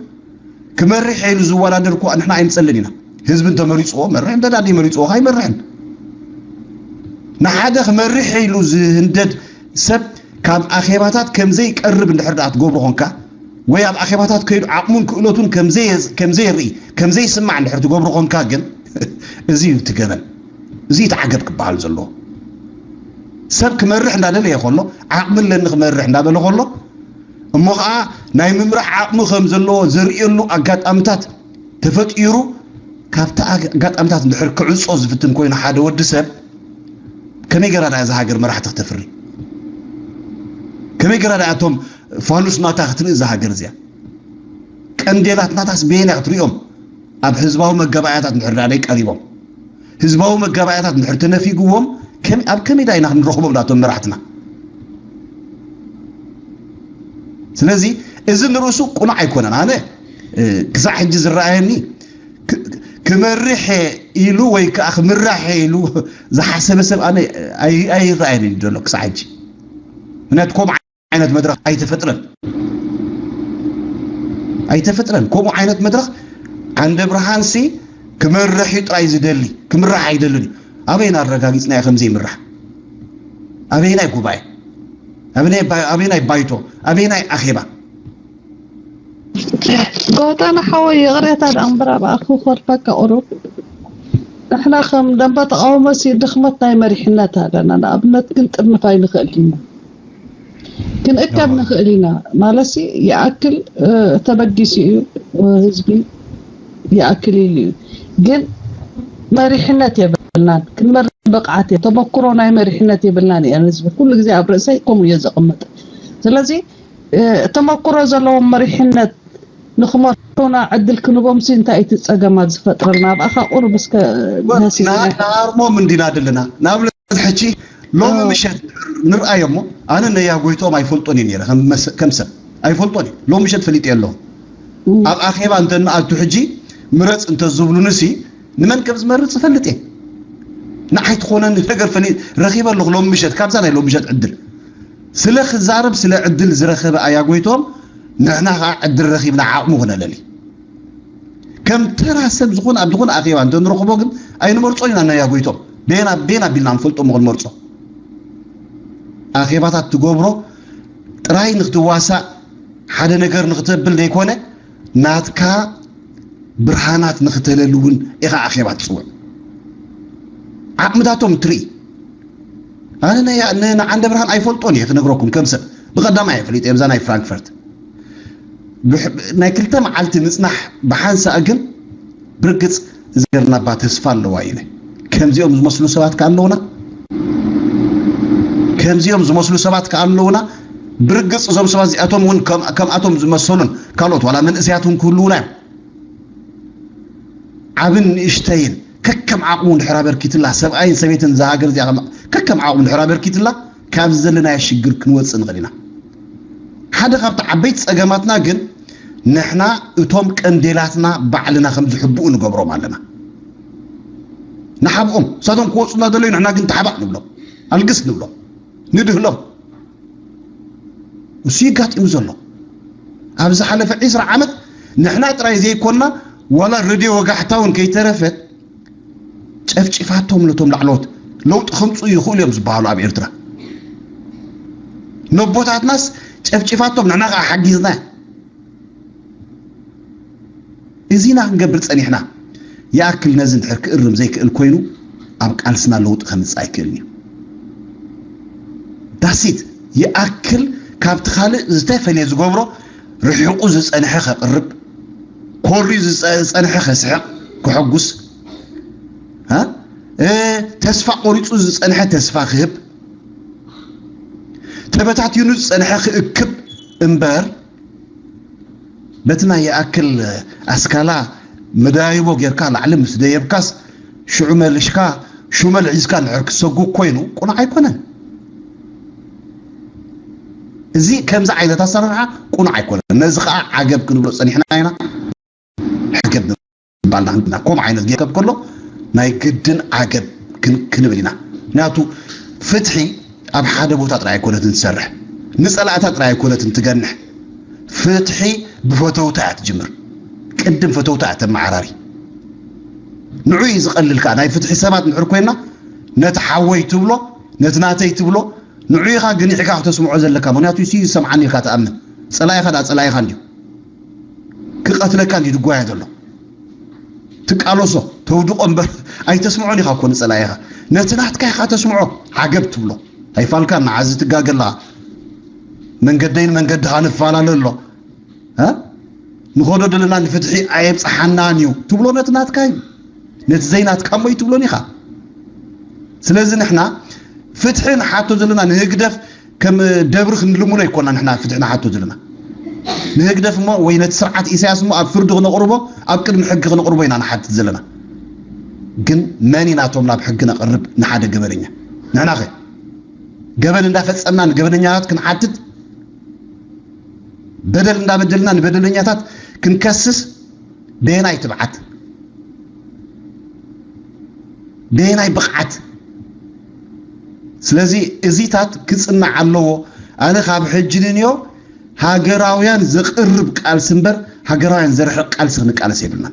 ክመርሕ ኢሉ ዝወዳደር እኮ ንሕና ኣይንጸልን ኢና። ህዝቢ እንተመሪፅዎ መርሕ እንተ ዳዲ መሪፅዎ ኣይመርሕን። ንሓደ ክመርሕ ኢሉ ዝህንደድ ሰብ ካብ ኣኼባታት ከምዘይቀርብ እንድሕር ደኣ ትገብሮ ኾንካ ወይ ኣብ ኣኼባታት ከይዱ ዓቕሙን ክእለቱን ከምዘይ- ከምዘይርኢ ከምዘይስማዕ እንድሕር ትገብሮ ኾንካ ግን እዚ እዩ እቲ ገበን። እዚ እዩ እቲ ዓገብ ክበሃል ዘለዎ። ሰብ ክመርሕ እንዳደለየ ከሎ ዓቕሚ ኣለኒ ክመርሕ እንዳበለ ከሎ እሞ ኸዓ ናይ ምምራሕ ዓቕሚ ከም ዘለዎ ዘርእየሉ ኣጋጣምታት ተፈጢሩ ካብቲ ኣጋጣምታት እንድሕር ክዕጾ ዝፍትን ኮይኑ ሓደ ወዲ ሰብ ከመይ ገራ ዳኣ እዛ ሃገር መራሕቲ ክተፍሪ? ከመይ ገራ ዳኣ እቶም ፋኑስ ናታ ክትርኢ እዛ ሃገር እዚኣ? ቀንዴላት ናታስ በየናይ ክትሪኦም? ኣብ ህዝባዊ መጋባእያታት እንድሕር ዳኣ ደይ ቀሪቦም ህዝባዊ መጋባእያታት እንድሕር ተነፊግዎም ኣብ ከመይ ዳ ኢና ክንረኽቦም ዳቶም መራሕትና? ስለዚ እዚ ንርእሱ ቁኑዕ ኣይኮነን። ኣነ ክሳዕ ሕጂ ዝረኣየኒ ክመርሕ ኢሉ ወይ ከዓ ክምራሕ ኢሉ ዝሓሰበ ሰብ ኣነ ኣይረኣየኒ ዘሎ ክሳዕ ሕጂ። ምክንያቱ ከምኡ ዓይነት መድረኽ ኣይተፈጥረን ኣይተፈጥረን። ከምኡ ዓይነት መድረኽ ዓንደ ብርሃንሲ ክመርሕ እዩ ጥራይ ዝደሊ፣ ክምራሕ ኣይደልን እዩ። ኣበይና ኣረጋጊፅና ከምዘይምራሕ? ኣበይናይ ጉባኤ? ኣበይናይ ባይቶ? ኣበይናይ ኣኼባ? ጎተና ሓወይ ይቕሬታ ደኣ እምበር ኣብኣ ክኾርፈካ ቁሩብ። ንሕና ከም ደንበ ተቓውሞ ሲ ድኽመት ናይ መሪሕነት ኣለና። ንኣብነት ግን ጥርንፍ ኣይንኽእል ኢና። ክንእከብ ንኽእል ኢና ማለት ሲ ይኣክል ተበጊሱ እዩ ህዝቢ ይኣክል ኢሉ እዩ። ግን መሪሕነት የብልናን። ክንመርሕ ብቕዓት ተመክሮ ናይ መሪሕነት የብልናን እየ ህዝቢ ኩሉ ግዜ ኣብ ርእሰይ ከምኡ እየ ዘቕምጥ። ስለዚ ተመክሮ ዘለዎም መሪሕነት ንክመርሑና ዕድል ክንቦም ሲ እንታይ እቲ ፀገማት ዝፈጥረልና ኣብኣኻ ቁሩብ እስከ ነሃርሞም እንዲና ዘለና ንኣብነት ሕጂ ሎሚ ምሸት ንርኣዮ እሞ ኣነ ነያ ጎይቶም ኣይፈልጦን እየ ነረ ከም ሰብ ኣይፈልጦን እየ ሎሚ ምሸት ፈሊጥ ኣለኹ ኣብ ኣኼባ እንተንኣቱ ሕጂ ምረፅ እንተዝብሉኒ ሲ ንመን ከም ዝመርፅ እፈልጥ እየ ንዓይ ትኾነኒ ነገር ፈሊ ረኺበ ኣለኹ ሎሚ ምሸት ካብዛ ናይ ሎሚ ምሸት ዕድል ስለ ክዛረብ ስለ ዕድል ዝረኸበ ኣያ ጎይቶም ንሕና ከዓ ዕድል ረኺብና ዓቕሙ ክነለሊ ከም ተራ ሰብ ዝኾነ ኣብ ዝኾነ ኣኼባ እንተንረኽቦ ግን ኣይንመርጾን ኢና ነያ ጎይቶም ቤና ቤና ቢልና ንፈልጦ እሞ ክንመርጾ ኣኼባታት ትገብሮ ጥራይ ንክትዋሳእ ሓደ ነገር ንክተብል ዘይኮነ ናትካ ብርሃናት ንክተለሊ እውን ኢኻ ኣኼባ ትፅውዕ ዓቕምታቶም ትርኢ ኣነ ንዓንደ ብርሃን ኣይፈልጦን እየ ክነግረኩም ከም ሰብ ብቐዳማ እየ ፈሊጠ እዛ ናይ ፍራንክፈርት ናይ ክልተ መዓልቲ ምፅናሕ ብሓንሳእ ግን ብርግፅ እዚ ገርና እባ ተስፋ ኣለዋ ኢለ ከምዚኦም ዝመስሉ ሰባት ከ ኣለውና ከምዚኦም ዝመስሉ ሰባት ከ ኣለውና ብርግፅ እዞም ሰባት እዚኣቶም እውን ከምኣቶም ዝመሰሉን ካልኦት ዋላ መንእሰያት እውን ክህልውና እዮም ዓብን ንእሽተይን ከከም ዓቕሙ እንድሕር ኣበርኪትላ ሰብኣይን ሰበይትን እዛ ሃገር እዚኣ ከከም ዓቕሙ እንድሕር ኣበርኪትላ ካብዚ ዘለናዮ ሽግር ክንወፅእ ንኽእል ኢና ሓደ ካብቲ ዓበይቲ ፀገማትና ግን ንሕና እቶም ቀንዴላትና ባዕልና ከም ዝሕብኡ ንገብሮም ኣለና ንሓብኦም እሳቶም ክወፁና ዘለዩ ንሕና ግን ተሓባእ ንብሎም ኣልግስ ንብሎም ንድህሎም እሱ ይጋጢሙ ዘሎ ኣብ ዝሓለፈ ዕስራ ዓመት ንሕና ጥራይ ዘይኮንና ዋላ ረድዮ ወጋሕታ እውን ከይተረፈ ጨፍጭፋቶም ነቶም ላዕለዎት ለውጢ ከምፅኡ ይኽእሉ እዮም ዝበሃሉ ኣብ ኤርትራ ነቦታትናስ ጨፍጭፋቶም ንሕና ከዓ ሓጊዝና እዚና ክንገብር ጸኒሕና ይኣክል ነዚ እንድሕር ክእርም ዘይክእል ኮይኑ ኣብ ቃልስና ለውጢ ከምጽእ ኣይክእልን እዩ ዳሲት ይኣክል ካብቲ ካልእ ዝተፈልየ ዝገብሮ ርሒቑ ዝጸንሐ ከቕርብ ኮርዩ ዝጸንሐ ከስሕቕ ክሐጉስ ተስፋ ቆሪጹ ዝጸንሐ ተስፋ ክህብ ተበታቲኑ ዝጸንሐ ክእክብ እምበር በቲ ናይ ይኣክል ኣስካላ መዳይቦ ጌርካ ላዕሊ ምስ ደየብካስ ሽዑ መልሽካ ሹመል ሒዝካ እንድሕር ክትሰጉ ኮይኑ ቁኑዕ ኣይኮነን። እዚ ከምዚ ዓይነት ኣሰራርሓ ቁኑዕ ኣይኮነን። ነዚ ከዓ ዓገብ ክንብሎ ፀኒሕና ኢና። ዓገብ ባልና ከምኡ ዓይነት ጌርካ ከሎ ናይ ግድን ዓገብ ክንብል ኢና ምክንያቱ ፍትሒ ኣብ ሓደ ቦታ ጥራይ ኣይኮነትን ትሰርሕ ንፀላእታ ጥራይ ኣይኮነትን ትገንሕ ፍትሒ ብፈተውታ እያ ትጅምር ቅድም ፈተውታ እያ ተመዓራሪ ንዑ እዩ ዝቐልል ከዓ ናይ ፍትሒ ሰባት ንዕር ኮይና ነቲ ሓወይ ትብሎ ነቲ ናተይ ትብሎ ንዑ ኢኻ ግኒሕካ ክተስምዖ ዘለካ ምክንያቱ ሲ ዝሰምዓኒ ኢልካ ትኣምን ፀላኢኻ ዳ ፀላኢኻ እንድዩ ክቐትለካ እንዲ ድጓየ ዘሎ ትቃለሶ ተውድቆ እምበር ኣይተስምዖን ኢኻ እኮ ንጸላኢኻ ነቲ ናትካ ኢኻ ተስምዖ ዓገብ ትብሎ ኣይፋልካ ንዓዚ ትጋገ ኣለኻ መንገደይን መንገድኻ ንፈላለ ኣሎ ንኸዶ ዘለና ንፍትሒ ኣየብፅሓናን እዩ ትብሎ ነቲ ናትካ እዩ ነቲ ዘይናትካ እሞ እዩ ትብሎን ኢኻ ስለዚ ንሕና ፍትሒ ንሓቶ ዘለና ንህግደፍ ከም ደብሪ ክንልምኖ ኣይኮና ንሕና ፍትሒ ንሓቶ ዘለና ንህግደፍ እሞ ወይ ነቲ ስርዓት ኢሳያስ እሞ ኣብ ፍርዲ ክነቕርቦ ኣብ ቅድሚ ሕጊ ክነቕርቦ ኢና ንሓትት ዘለና ግን መን ኢናቶም ናብ ሕጊ ነቕርብ ንሓደ ገበነኛ ንሕና ኸ ገበን እንዳፈጸምና ንገበነኛታት ክንሓትት በደል እንዳበደልና ንበደለኛታት ክንከስስ በየናይ ትብዓት፣ በየናይ ብቕዓት? ስለዚ እዚታት ክጽናዕ ኣለዎ። ኣነ ካብ ሕጂ ንንዮ ሃገራውያን ዘቕርብ ቃልሲ እምበር ሃገራውያን ዘርሕቕ ቃልሲ ክንቃለስ የብልና።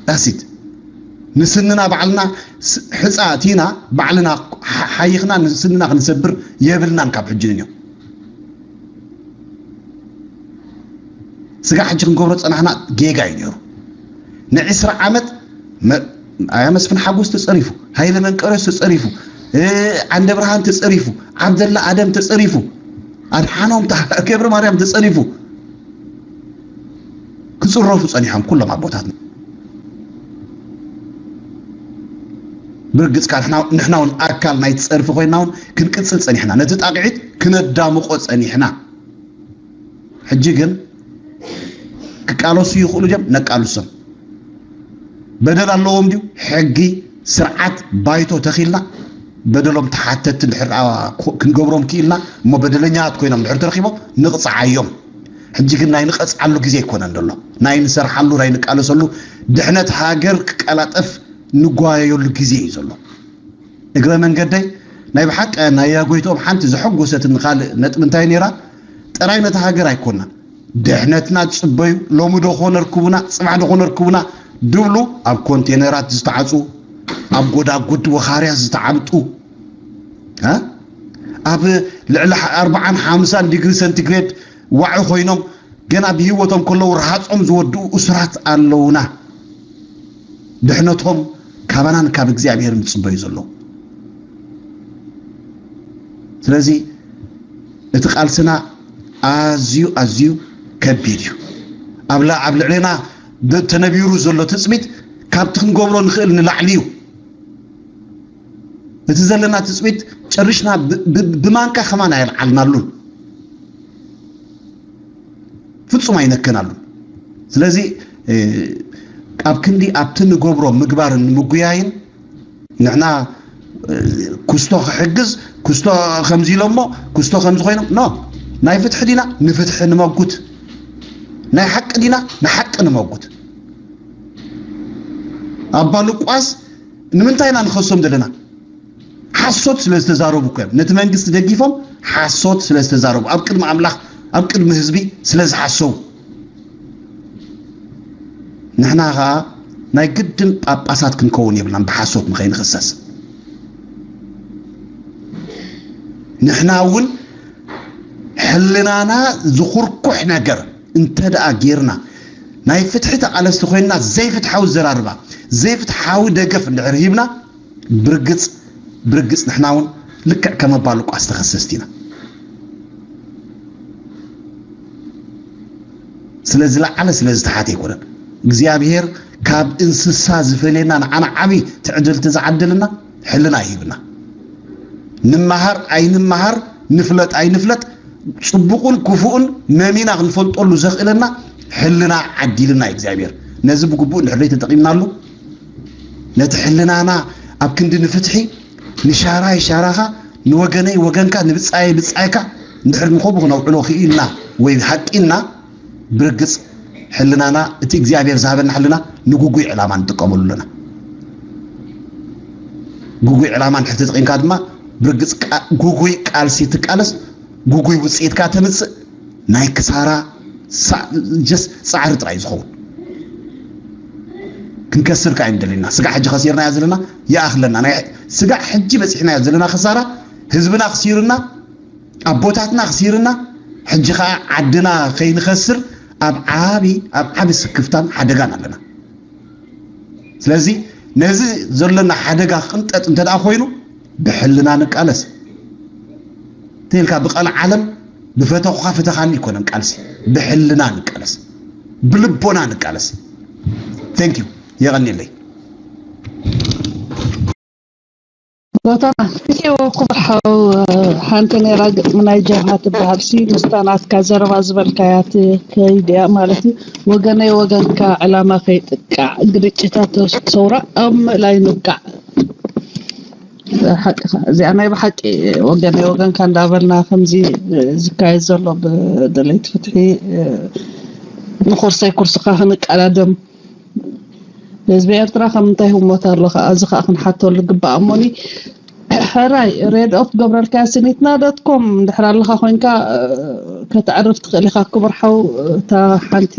ዳሲት ንስንና ባዕልና ስ- ሕፃ እቲና ባዕልና ሓ- ሓይኽና ንስንና ክንሰብር የብልናን። ካብ ሕጂ ንንዮ ስጋ ሕጂ ክንገብሮ ጸናሕና ጌጋ እዩ ነይሩ። ንዕስራ ዓመት መ- ኣያ መስፍን ሓጎስ ተጸሪፉ፣ ሃይለ መንቀርዮስ ተጸሪፉ፣ እ፣ ዓንደ ብርሃን ተጸሪፉ፣ ዓብደላ ኣደም ተጸሪፉ፣ ኣድሓኖም ገብረ ማርያም ተጸሪፉ። ክጽረፉ ጸኒሖም ኩሎም ኣቦታትና። ብርግጽ ካል ንሕና እውን ኣካል ናይቲ ጸርፊ ኮይና እውን ክንቅጽል ጸኒሕና፣ ነቲ ጣቕዒት ክነዳምቆ ጸኒሕና። ሕጂ ግን ክቃለሱ ይኽእሉ ድዮም? ነቃልሶም። በደል ኣለዎም ድዩ? ሕጊ፣ ስርዓት፣ ባይቶ ተኺልና በደሎም ተሓተቲ እንድሕር ክንገብሮም ክኢልና እሞ በደለኛት ኮይኖም እንድሕር ተረኺቦም ንቕፅዓዮም። ሕጂ ግን ናይ ንቐፅዓሉ ግዜ ኣይኮነን ዘሎ። ናይ ንሰርሓሉ፣ ናይ ንቃለሰሉ፣ ድሕነት ሃገር ክቀላጠፍ ንጓየየሉ ግዜ እዩ ዘሎ። እግረ መንገደይ ናይ ብሓቂ ናይ ያጎይትኦም ሓንቲ ዘሐጎሰትኒ ካልእ ነጥቢ እንታይ ነይራ? ጥራይ ነታ ሃገር ኣይኮናን ድሕነትና ትጽበዩ፣ ሎሚ ዶ ኮነ ርክቡና፣ ጽባሕ ዶ ኮነ ርክቡና ድብሉ ኣብ ኮንቴነራት ዝተዓጹ፣ ኣብ ጎዳጉድ ወኻርያ ዝተዓብጡ፣ እ? ኣብ ልዕሊ ኣርባዓን ሓምሳን ዲግሪ ሰንቲግሬድ ዋዒ ኮይኖም ገና ብህይወቶም ከለዉ ረሃጾም ዝወድኡ እሱራት ኣለዉና። ድሕነቶም ካባናን ካብ እግዚኣብሔር ዝጽበዩ ዘለዉ። ስለዚ እቲ ቃልስና ኣዝዩ ኣዝዩ ከቢድ እዩ። ኣብ ላ- ኣብ ልዕሌና ብ- ተነቢሩ ዘሎ ትጽቢት ካብቲ ክንገብሮ ንኽእል ንላዕሊ እዩ። እቲ ዘለና ትጽቢት ጨሪሽና ብ- ብ- ብማንካ ከማን ኣየልዓልናሉን። ፍጹም ኣይነከናሉን። ስለዚ እ፣ ኣብ ክንዲ ኣብቲ ንገብሮ ምግባርን ንምጉያይን ንሕና እ፣ ኩስቶ ክሕግዝ ኩስቶ ከምዚ ኢሎሞ ኩስቶ ከምዚ ኮይኖም ኖ ናይ ፍትሒ ዲና ንፍትሒ ንመጉት ናይ ሓቂ ዲና ንሓቂ ንመጉት ኣባ ሉቃስ ንምንታይ ኢና ንኸሶም ዘለና ሓሶት ስለ ዝተዛረቡ እኮ እዮም ነቲ መንግስቲ ደጊፎም ሓሶት ስለ ዝተዛረቡ ኣብ ቅድሚ ኣምላኽ ኣብ ቅድሚ ህዝቢ ስለ ዝሓሰቡ ንሕና ኸዓ ናይ ግድን ጳጳሳት ክንከውን የብልናን ብሓሶት ንኸይንኽሰስ ንሕና እውን ሕልናና ዝኹርኩሕ ነገር እንተ ደኣ ጌርና ናይ ፍትሒ ተቓለስቲ ኮይንና ዘይፍትሓዊ ዘራርባ ዘይፍትሓዊ ደገፍ እንድሕር ሂብና ብርግጽ ብርግጽ ንሕና እውን ልክዕ ከም ኣባ ሉቃስ ተኸሰስቲ ኢና ስለ ዝለዓለ ስለ ዝተሓተ ኣይኮነን እግዚኣብሔር ካብ እንስሳ ዝፈልየና ንዓና ዓብዪ ትዕድልቲ ዝዓደልና ሕልና ይህብና ንምሃር ኣይንምሃር ንፍለጥ ኣይንፍለጥ ጽቡቕን ክፉእን መሚና ክንፈልጠሉ ዘኽእለና ሕልና ዓዲልና እግዚኣብሔር ነዚ ብግቡእ እንድሕር ተጠቒምናሉ ነቲ ሕልናና ኣብ ክንዲ ንፍትሒ ንሻራይ ሻራኻ ንወገነይ ወገንካ ንብጻየይ ብጻይካ እንድሕር ንኸቡ ክነውዕሎ ክኢልና ወይ ሃቂና ብርግጽ ሕልናና እቲ እግዚኣብሔር ዝሃበና ሕልና ንጉጉይ ዕላማ ንጥቀመሉ ኣለና ጉጉይ ዕላማ እንድሕር ተጠቒምካ ድማ ብርግጽ ጉጉይ ቃልሲ ትቃለስ ጉጉይ ውፅኢትካ ተምፅእ ናይ ክሳራ ፃዕሪ ጥራይ ዝኸውን ክንከስር ከዓ ይንደልና ስጋ ሕጂ ከሲርናዮ ዘለና ይኣኽለና ናይ ስጋ ሕጂ በፂሕናዮ ዘለና ክሳራ ህዝብና ክሲርና ኣቦታትና ክሲርና ሕጂ ከዓ ዓድና ከይንኸስር ኣብ ዓቢ ኣብ ዓቢ ስክፍታን ሓደጋን ኣለና ስለዚ ነዚ ዘለና ሓደጋ ክቕንጠጥ እንተ ደኣ ኮይኑ ብሕልና ንቃለስ ተልካ ብቐል ዓለም ብፈተኹኻ ፍተኻኒ ይኮነን ቃልሲ ብሕልና ንቃለስ ብልቦና ንቃለስ thank you የቐኒለይ ጎተና ክቡር ሓው ሓንቲ ነይራ ግጥሚ ናይ ጀብሃ ትበሃል ሲ ምስታ ናትካ ዘረባ ዝበልካያ ትከይድ እያ ማለት እዩ ወገነይ ወገንካ ዕላማ ከይጥቃዕ ግርጭታት ሰውራ ኣብ ምእላይ ንብቃዕ ሓቅኻ እዚኣ ናይ ብሓቂ ወገነይ ወገንካ እንዳበልና ከምዚ ዝካየድ ዘሎ ብደለይቲ ፍትሒ ንኩርሰይ ኩርስኻ ክንቀዳደም። ህዝቢ ኤርትራ ከም እንታይ ህሞት ኣሎ ከዓ፣ እዚ ከዓ ክንሓተሉ ግባእ። እሞኒ ሕራይ ሬድ ኦፍ ገብረልካ ስኒትና ዶት ኮም እንድሕር ኣለኻ ኮይንካ፣ እ፣ ከተዕርፍ ትኽእል ኢኻ። ክቡር ሓው፣ እታ ሓንቲ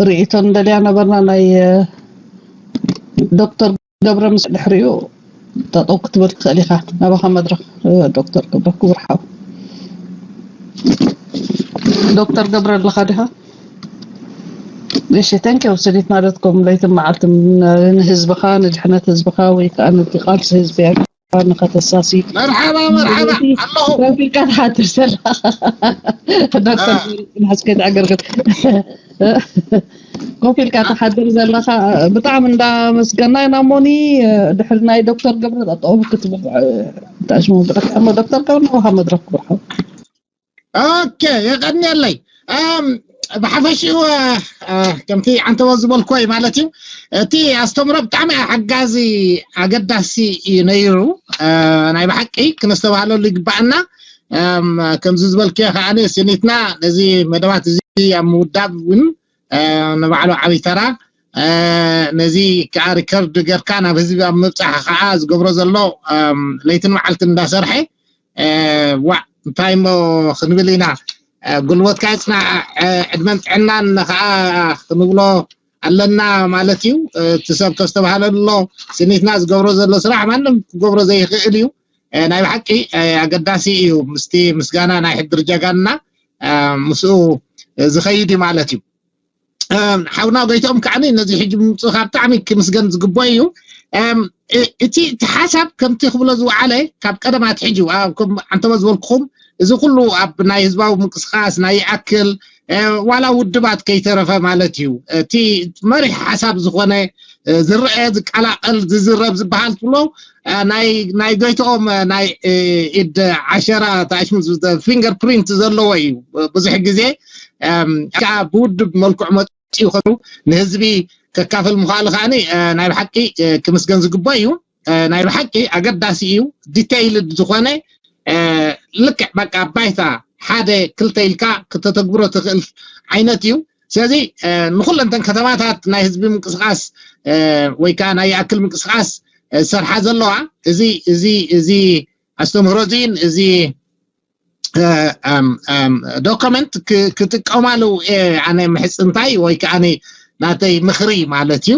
ርእይቶ ንደልያ ነበርና፣ ናይ፣ እ፣ ዶክተር ገብረ ምስ ድሕሪኡ ጠጠው ክትብል ትኽእል ኢኻ። ናባኻ መድረኽ፣ እ፣ ዶክተር ገብረ፣ ክቡር ሓው። ዶክተር ገብረ ኣለኻ ዲኻ? እሺ፣ thank you። ስኒትና ዶት ኮም ለይትን መዓልትን ን-፣ ንህዝብኻ፣ ንድሕነት ህዝብኻ ወይ ከዓ ነቲ ቃልሲ ህዝቢ ኤርትራ ንኸተሳሲ። መርሓባ፣ መርሓባ፣ ኣለኹ። ኮፍ ኢልካ ትሓድር ዘለኻ። ዶክተር ገብረ ጽንሓስ ከይትዕገርግር። ኮፍ ኢልካ ትሓድር ዘለኻ ብጣዕሚ እንዳመስገና ኢና። ሞኒ፣ ድሕሪ ናይ ዶክተር ገብረ ጠጠው ክትብል፣ እ፣ ተኣሽሙ ብለካ። እሞ ዶክተር ገብረ፣ ንባኻ መድረኽ ክብርሓው። ኦኬ፣ የቐንየለይ። ኣም፣ ብሓፈሽኡ፣ እ፣ እ፣ ከምቲ ዓንተቦ ዝበልክዎ እዩ ማለት እዩ። እቲ ኣስተምሮ ብጣዕሚ ሓጋዚ፣ ኣገዳሲ እዩ ነይሩ። እ፣ ናይ ብሓቂ ክነስተባህለሉ ይግባኣና። ኣም፣ ከምዚ ዝበልክዮ ከዓኒ ስኒትና ነዚ መደባት እዚ ኣብ ምውዳብ እውን፣ እ፣ ንባዕሉ ዓብይ ተራ፣ እ፣ ነዚ ከዓ ሪከርድ ጌርካ ናብ ህዝቢ ኣብ ምብፃሕ ከዓ ዝገብሮ ዘሎ፣ ኣም፣ ለይትን መዓልትን እንዳሰርሐ፣ እ፣ ዋዕ፣ እንታይ እሞ ክንብል ኢና፣ እ፣ ጉልበትካ ይጽናዕ፣ እ፣ ዕድመን ጥዕናን ከዓ ክንብሎ ኣለና ማለት እዩ። እ፣ እቲ ሰብ ከስተባህለሉ ኣሎ፣ ስኒትና ዝገብሮ ዘሎ ስራሕ ማንም ክገብሮ ዘይኽእል እዩ። እ፣ ናይ ብሓቂ፣ እ፣ ኣገዳሲ እዩ። ምስቲ ምስጋና ናይ ሕድሪ ጀጋንና፣ እ፣ ምስኡ ዝኸይድ እዩ ማለት እዩ። እ፣ ሓውና ጎይትኦም ከዓኒ ነዚ ሕጂ ምምፅኡኻ ብጣዕሚ ክምስገን ዝግብኦ እዩ። እም፣ እ-፣ እቲ፣ እቲ ሓሳብ ከምቲ ክብሎ ዝወዓለ ካብ ቀደም ኣትሒዙ፣ ኣብ፣ ከም ዓንተቦ ዝበልኩኹም፣ እዚ ኩሉ ኣብ ናይ ህዝባዊ ምንቅስቃስ ናይ ይኣክል፣ እ፣ ዋላ ውድባት ከይተረፈ ማለት እዩ። እቲ መሪሕ ሓሳብ ዝኾነ፣ እ፣ ዝረአ፣ ዝቀላቐል፣ ዝዝረብ ዝበሃል ትብሎ፣ እ፣ ናይ፣ ናይ ጎይትኦም፣ እ፣ ናይ፣ እ፣ ኢድ ዓሸራ፣ ተኣሽሙ ዝ-፣ ፊንገር ፕሪንት ዘለዎ እዩ። ብዙሕ ግዜ፣ እም፣ ከዓ ብውድብ መልክዑ መ-፣ መፂኡ ከሉ ንህዝቢ ከካፍል ምዃሉ ከዓኒ፣ እ፣ ናይ ብሓቂ፣ እ፣ ክምስገን ዝግቦ እዩ። እ፣ ናይ ብሓቂ ኣገዳሲ እዩ። ዲቴይልድ ዝኾነ፣ እ፣ ልክዕ በቃ ኣብ ባይታ ሓደ ክልተ ኢልካ ክተተግብሮ ትኽእል ዓይነት እዩ። ስለዚ፣ እ፣ ንኹለንተን ከተማታት ናይ ህዝቢ ምንቅስቃስ፣ እ፣ ወይ ከዓ ናይ ይኣክል ምንቅስቃስ፣ እ፣ ዝሰርሓ ዘለዋ፣ እዚ፣ እዚ፣ እዚ ኣስተምህሮ እዚን እዚ፣ እ፣ እም፣ እም፣ ዶክመንት ክ-፣ ክጥቀማሉ፣ እ፣ ኣነ ምሕጽንታይ ወይ ከኣ ናተይ ምኽሪ ማለት እዩ።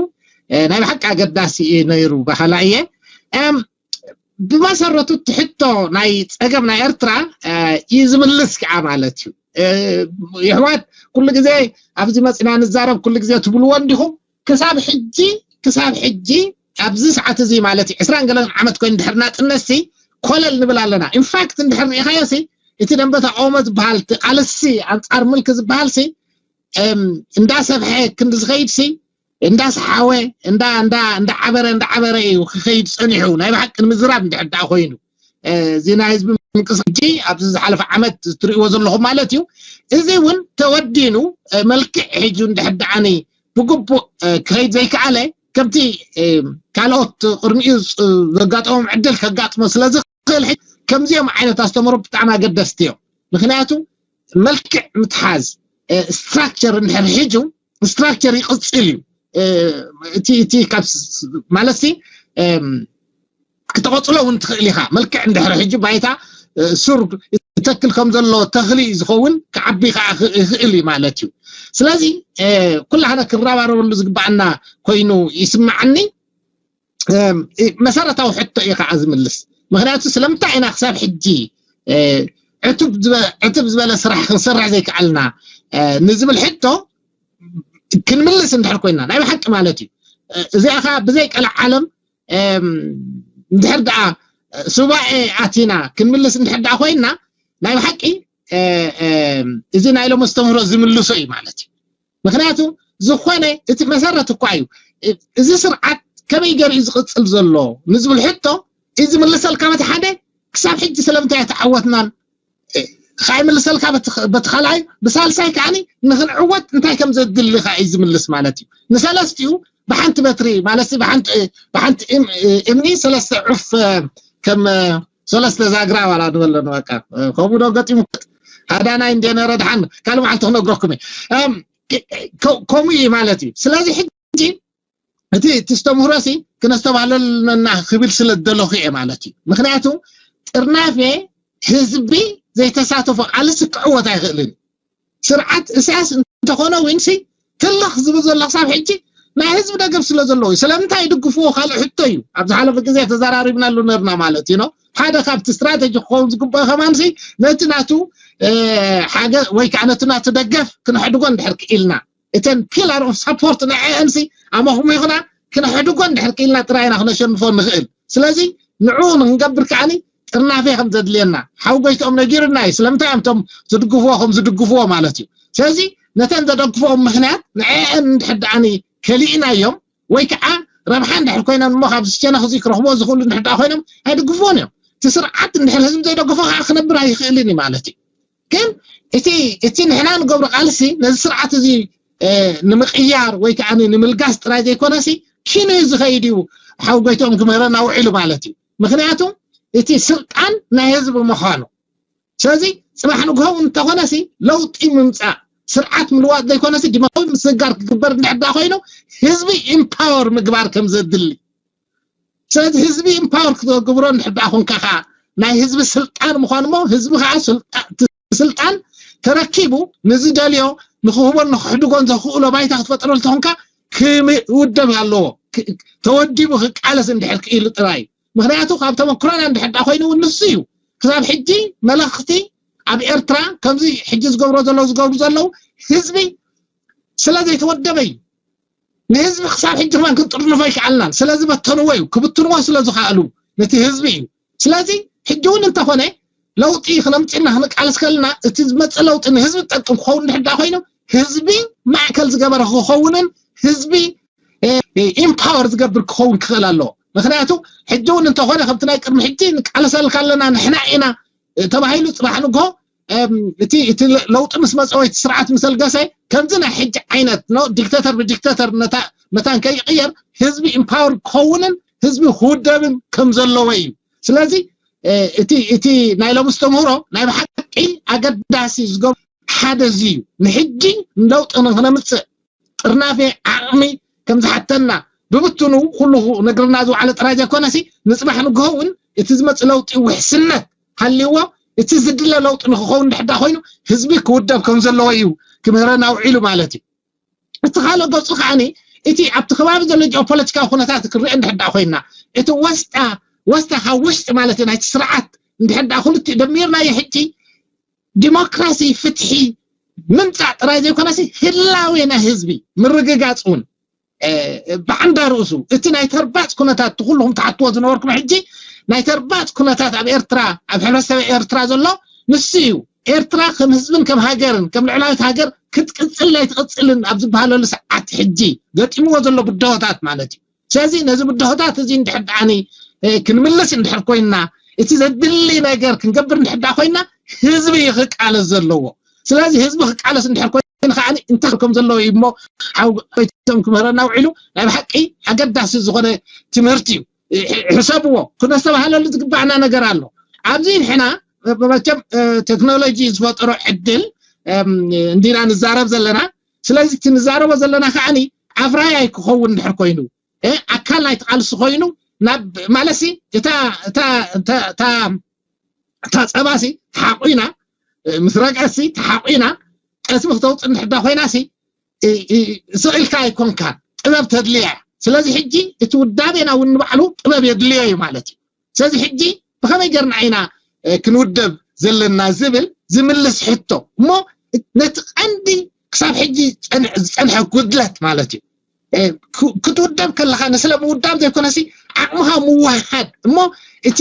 እ፣ ናይ ብሓቂ ኣገዳሲ እዩ ነይሩ በሃላ እየ። እም፣ ብመሰረቱ እቲ ሕቶ ናይ ጸገም ናይ ኤርትራ፣ እ፣ እዩ ዝምልስ ከኣ ማለት እዩ። እ፣ የሕዋት ኩሉ ግዜ ኣብዚ መጺና ንዛረብ ኩሉ ግዜ ትብልዎ እንዲኹም። ክሳብ ሕጂ፣ ክሳብ ሕጂ ኣብዚ ሰዓት እዚ ማለት እዩ ዕስራን ገለን ዓመት ኮይኑ ድሕሪ ናጽነትሲ ኮለል ንብል ኣለና። ኢንፋክት እንድሕር ርኢኻዮሲ እቲ ደንበ ተቃውሞ ዝበሃል፣ እቲ ቃልሲ ኣንጻር ምልኪ ዝበሃልሲ፣ እም፣ እንዳሰፍሐ ክንዲ ዝኸይድሲ፣ እንዳሰሓወ፣ እንዳ፣ እንዳ፣ እንዳዓበረ፣ እንዳዓበረ እዩ ክኸይድ ጸኒሑ። ናይ ብሓቂ ንምዝራብ እንድሕር ደኣ ኮይኑ፣ እ፣ እዚ ናይ ህዝቢ ምንቅስቃስ ሕጂ ኣብዚ ዝሓለፈ ዓመት እትርእይዎ ዘለኹም ማለት እዩ። እዚ እውን ተወዲኑ፣ እ፣ መልክዕ ሒዙ እንድሕር ደኣኒ ብግቡእ፣ እ፣ ክኸይድ ዘይከኣለ፣ ከምቲ፣ እ፣ ካልኦት ቅድሚኡ ዝ-፣ ዘጋጠሞም ዕድል ከጋጥሞ ስለ ዝኽእል፣ ሕጂ ከምዚኦም ዓይነት ኣስተምህሮ ብጣዕሚ ኣገደስቲ እዮም። ምኽንያቱ መልክዕ ምትሓዝ፣ እ፣ ስትራክቸር እንድሕር ሒዙ፣ ስትራክቸር ይቕጽል እዩ። እ፣ እቲ፣ እቲ ካብ ስ-፣ ስ-፣ ማለትሲ፣ እም፣ ክተቐጽሎ እውን ትኽእል ኢኻ። መልክዕ እንድሕር ሒዙ ባይታ፣ እ፣ ሱር ይተክል ከም ዘሎ ተኽሊ ዝኸውን ክዓቢ ከዓ ኽ-፣ ይኽእል እዩ ማለት እዩ። ስለዚ፣ እ፣ ኩላህና ክንረባረበሉ ዝግባኣና ኮይኑ ይስምዓኒ። እም፣ እ፣ መሰረታዊ ሕቶ እዩ ከዓ ዝምልስ። ምኽንያቱ ስለምንታይ ኢና ክሳብ ሕጂ፣ እ፣ ዕቱብ ዝበ-፣ ዕቱብ ዝበለ ስራሕ ክንሰርሕ ዘይከኣልና፣ እ፣ ንዝብል ሕቶ ክንምልስ እንድሕር ኮይና፣ ናይ ብሓቂ ማለት እዩ። እ፣ እዚኣ ከዓ ብዘይ ቀልዕ ዓለም፣ እም፣ እንድሕር ደኣ ሱባኤ ኣቲና ክንምልስ እንድሕር ደኣ ኮይና፣ ናይ ብሓቂ፣ እ፣ እም፣ እዚ ናይ ሎም ኣስተምህሮ ዝምልሶ እዩ ማለት እዩ። ምኽንያቱ ዝኾነ እቲ መሰረት እኳ እዩ። እ-፣ እዚ ስርዓት ከመይ ገይሩ እዩ ዝቕጽል ዘሎ ንዝብል ሕቶ እዩ ዝምልሰልካ በቲ ሓደ፣ ክሳብ ሕጂ ስለምንታይ ኣይተዓወትናን፣ እ፣ ከዓ ይምልሰልካ በቲ፣ በቲ ካልኣይ፣ ብሳልሳይ ከዓኒ ንኽንዕወት እንታይ ከም ዘድሊ ከዓ እዩ ዝምልስ ማለት እዩ። ንሰለስቲኡ ብሓንቲ በትሪ፣ ማለት ብሓንቲ፣ ብሓንቲ እም-፣ እምኒ ሰለስተ ዑፍ፣ እ፣ ከም፣ እ፣ ሰለስተ ዛግራ ዋላ ንበሎ ንበቃ፣ እ፣ ከምኡ ዶ ገጢሙ? ሃዳናይ እንደ ነረ ድሓን ካልእ መዓልቲ ክነግረኩም እየ። እም፣ ከምኡ እዩ ማለት እዩ። ስለዚ ሕጂ እቲ ተስተምህሮ ሲ ክነስተባህለልና ክብል ስለ ዝደለኹ እየ ማለት እዩ። ምክንያቱ ጥርናፌ ህዝቢ ዘይተሳተፎ ቃልሲ ክዕወት ኣይኽእልን። ስርዓት እሳያስ እንተኾነ እውን ሲ ትልኽ ዝብል ዘሎ ክሳብ ሕጂ ናይ ህዝቢ ደገፍ ስለ ዘለዎ እዩ። ስለምንታይ ይድግፍዎ ካልእ ሕቶ እዩ። ኣብ ዝሓለፈ ግዜ ተዘራሪብናሉ ነርና ማለት እዩ። ሓደ ካብቲ ስትራተጂ ክኸውን ዝግባእ ከማን ሲ ነቲ ናቱ ሓገ ወይ ከዓ ነቲ ናቱ ደገፍ ክነሕድጎ እንድሕር ክኢልና እተን ፒላር ኦፍ ሳፖርት ንዐአን ሲ ኣመኽሚኽና ክነሕድጎ እንድሕር ክኢልና ጥራይና ክነሸንፎ ንኽእል። ስለዚ ንዕኡ ንክንገብር ከዓኒ ጥርናፌ ከም ዘድልየና ሓው ጎይትኦም ነጊርና እዩ። ስለምንታይ እዮም እቶም ዝድግፍዎ ከም ዝድግፍዎ ማለት እዩ። ስለዚ ነተን ዘደግፍኦም ምክንያት ንዐአን እንድሕር ደኣኒ ከሊእናዮም ወይ ከዓ ረብሓ እንድሕር ኮይኖም እሞ ካብ ዝቸነኽ እዚ ክረኽቦ ዝኽእሉ እንድሕር ደኣ ኮይኖም ኣይድግፍዎን እዮም። እቲ ስርዓት እንድሕር ህዝቢ ዘይደግፎ ከዓ ክነብር ኣይኽእልን እዩ ማለት እዩ። ግን እቲ እቲ ንሕና ንገብሮ ቃልሲ ነዚ ስርዓት እዚ ንምቅያር ወይ ከዓ ንምልጋስ ጥራይ ዘይኮነሲ ኪኑ እዩ ዝኸይድ እዩ። ሓው ጎይትኦም ክምህረና ውዒሉ ማለት እዩ። ምክንያቱ እቲ ስልጣን ናይ ህዝቢ ምዃኑ ስለዚ ፅባሕ ንግሆ እውን እንተኾነሲ ለውጢ ምምፃእ ስርዓት ምልዋጥ ዘይኮነሲ ዲሞክራሲ ምስግጋር ክግበር እንድሕዳ ኮይኑ ህዝቢ ኢምፓወር ምግባር ከም ዘድሊ ስለዚ ህዝቢ ኢምፓወር ክትገብሮ እንድሕዳ ኮንካ ከዓ ናይ ህዝቢ ስልጣን ምዃኑ እሞ ህዝቢ ከዓ ስልጣን ተረኪቡ ንዝደልዮ ንክህቦን ንክሕድጎን ዘኽእሎ ባይታ ክትፈጥረሉ ተኾንካ ክውደብ ኣለዎ። ተወዲቡ ክቃለስ እንድሕር ክኢሉ ጥራይ ምክንያቱ ካብ ተመክሮና እንድሕዳ ኮይኑ እውን ንሱ እዩ። ክሳብ ሕጂ መለኽቲ ኣብ ኤርትራ ከምዚ ሕጂ ዝገብሮ ዘለዉ ዝገብሩ ዘለዉ ህዝቢ ስለ ዘይተወደበ እዩ። ንህዝቢ ክሳብ ሕጂ ከማን ክንጥርንፎ ኣይከኣልናን። ስለ ዝበተንዎ እዩ። ክብትንዎ ስለ ዝኸኣሉ ነቲ ህዝቢ እዩ። ስለዚ ሕጂ እውን እንተኾነ ለውጢ ክነምፅና ክንቃለስ ከለና እቲ ዝመፅእ ለውጢ ንህዝቢ ዝጠቅም ክኸውን እንድሕዳ ኮይኑ ህዝቢ ማእከል ዝገበረ ክኸውንን ህዝቢ ኢምፓወር ዝገብር ክኸውን ክኽእል ኣለዎ። ምክንያቱ ሕጂ እውን እንተኾነ ከምቲ ናይ ቅድሚ ሕጂ ንቃለሰልካ ኣለና ንሕና ኢና ተባሂሉ ፅባሕ ንግሆ እቲ እቲ ለውጢ ምስ መፀ ወይ ስርዓት ምስ ኣልገሰ ከምዚ ናይ ሕጂ ዓይነት ኖ ዲክተተር ብዲክተተር መታን ከይቅየር ህዝቢ ኢምፓወር ክኸውንን ህዝቢ ክውደብን ከም ዘለዎ እዩ። ስለዚ እቲ እቲ ናይ ሎም ኣስተምህሮ ናይ ብሓቂ ኣገዳሲ ዝገብሮ ሓደ እዚ እዩ። ንሕጂ ለውጢ ንክነምፅእ ጥርናፌ ዓቕሚ ከም ዝሓተና ብብትኑ ኩሉ ነግርና ዝወዓለ ጥራይ ዘይኮነሲ ንፅባሕ ንግሆ እውን እቲ ዝመፅእ ለውጢ ውሕስነት ሃልይዎ እቲ ዝድለ ለውጢ ንክኸውን ድሕዳ ኮይኑ ህዝቢ ክውደብ ከም ዘለዎ እዩ ክምህረና ውዒሉ ማለት እዩ። እቲ ካልእ ገፁ ከዓኒ እቲ ኣብቲ ከባቢ ዘሎ ጂኦፖለቲካዊ ኩነታት ክንሪኦ እንድሕዳ ኮይና እቲ ወስጣ ወስታ ካብ ውሽጢ ማለት እዩ ናይቲ ስርዓት እንድሕዳ ክልቲኡ ደሚርናዮ ሕጂ ዲሞክራሲ ፍትሒ ምምፃእ ጥራይ ዘይኮነሲ ህላዌ ናይ ህዝቢ ምርግጋፅ እውን ብዓንዳ ርእሱ እቲ ናይ ተርባፅ ኩነታት እቲ ኩልኹም ትሓትዎ ዝነበርኩም ሕጂ ናይ ተርባፅ ኩነታት ኣብ ኤርትራ ኣብ ሕብረተሰብ ኤርትራ ዘሎ ንሱ እዩ። ኤርትራ ከም ህዝብን ከም ሃገርን ከም ልዕላዊት ሃገር ክትቅፅል ኣይትቅፅልን ኣብ ዝበሃለሉ ሰዓት ሕጂ ገጢምዎ ዘሎ ብድሆታት ማለት እዩ። ስለዚ ነዚ ብድሆታት እዚ እንድሕር ደኣኒ ክንምልስ እንድሕር ኮይንና እቲ ዘድሊ ነገር ክንገብር እንድሕር ደኣ ኮይንና ህዝቢ እዩ ክቃለስ ዘለዎ። ስለዚ ህዝቢ ክቃለስ እንድሕር ኮይኑ ከዓ እንታይ ከም ዘለዎ እዩ እሞ ሓውቶም ክምህረና ውዒሉ ናይ ብሓቂ ኣገዳሲ ዝኾነ ትምህርቲ እዩ። ሕሰብዎ ክነስተባህለሉ ዝግባዕና ነገር ኣሎ። ኣብዚ ንሕና መቸም ቴክኖሎጂ ዝፈጠሮ ዕድል እንዲና ንዛረብ ዘለና። ስለዚ እቲ ንዛረቦ ዘለና ከዓኒ ኣፍራያይ ክኸውን እንድሕር ኮይኑ ኣካል ናይቲ ቃልሲ ኮይኑ ናብ ማለትሲ እታ እታ እታ እታ እታ ጸባሲ ተሓቑና ምስ ረግዐሲ ተሓቑና ጠስሚ ክተውፅእ እንድሕዳ ኮይናሲ ስቕ ኢልካ ኣይኮንካን ጥበብ ተድልያ እያ። ስለዚ ሕጂ እቲ ውዳቤና እውን ንባዕሉ ጥበብ የድልዮ እዩ ማለት እዩ። ስለዚ ሕጂ ብኸመይ ገርና ኢና ክንውደብ ዘለና ዝብል ዝምልስ ሕቶ እሞ ነቲ ቀንዲ ክሳብ ሕጂ ዝፀንሐ ጉድለት ማለት እዩ። ክትውደብ ከለኻ ንስለ ምውዳብ ዘይኮነሲ ዓቕምኻ ምውሃድ እሞ እቲ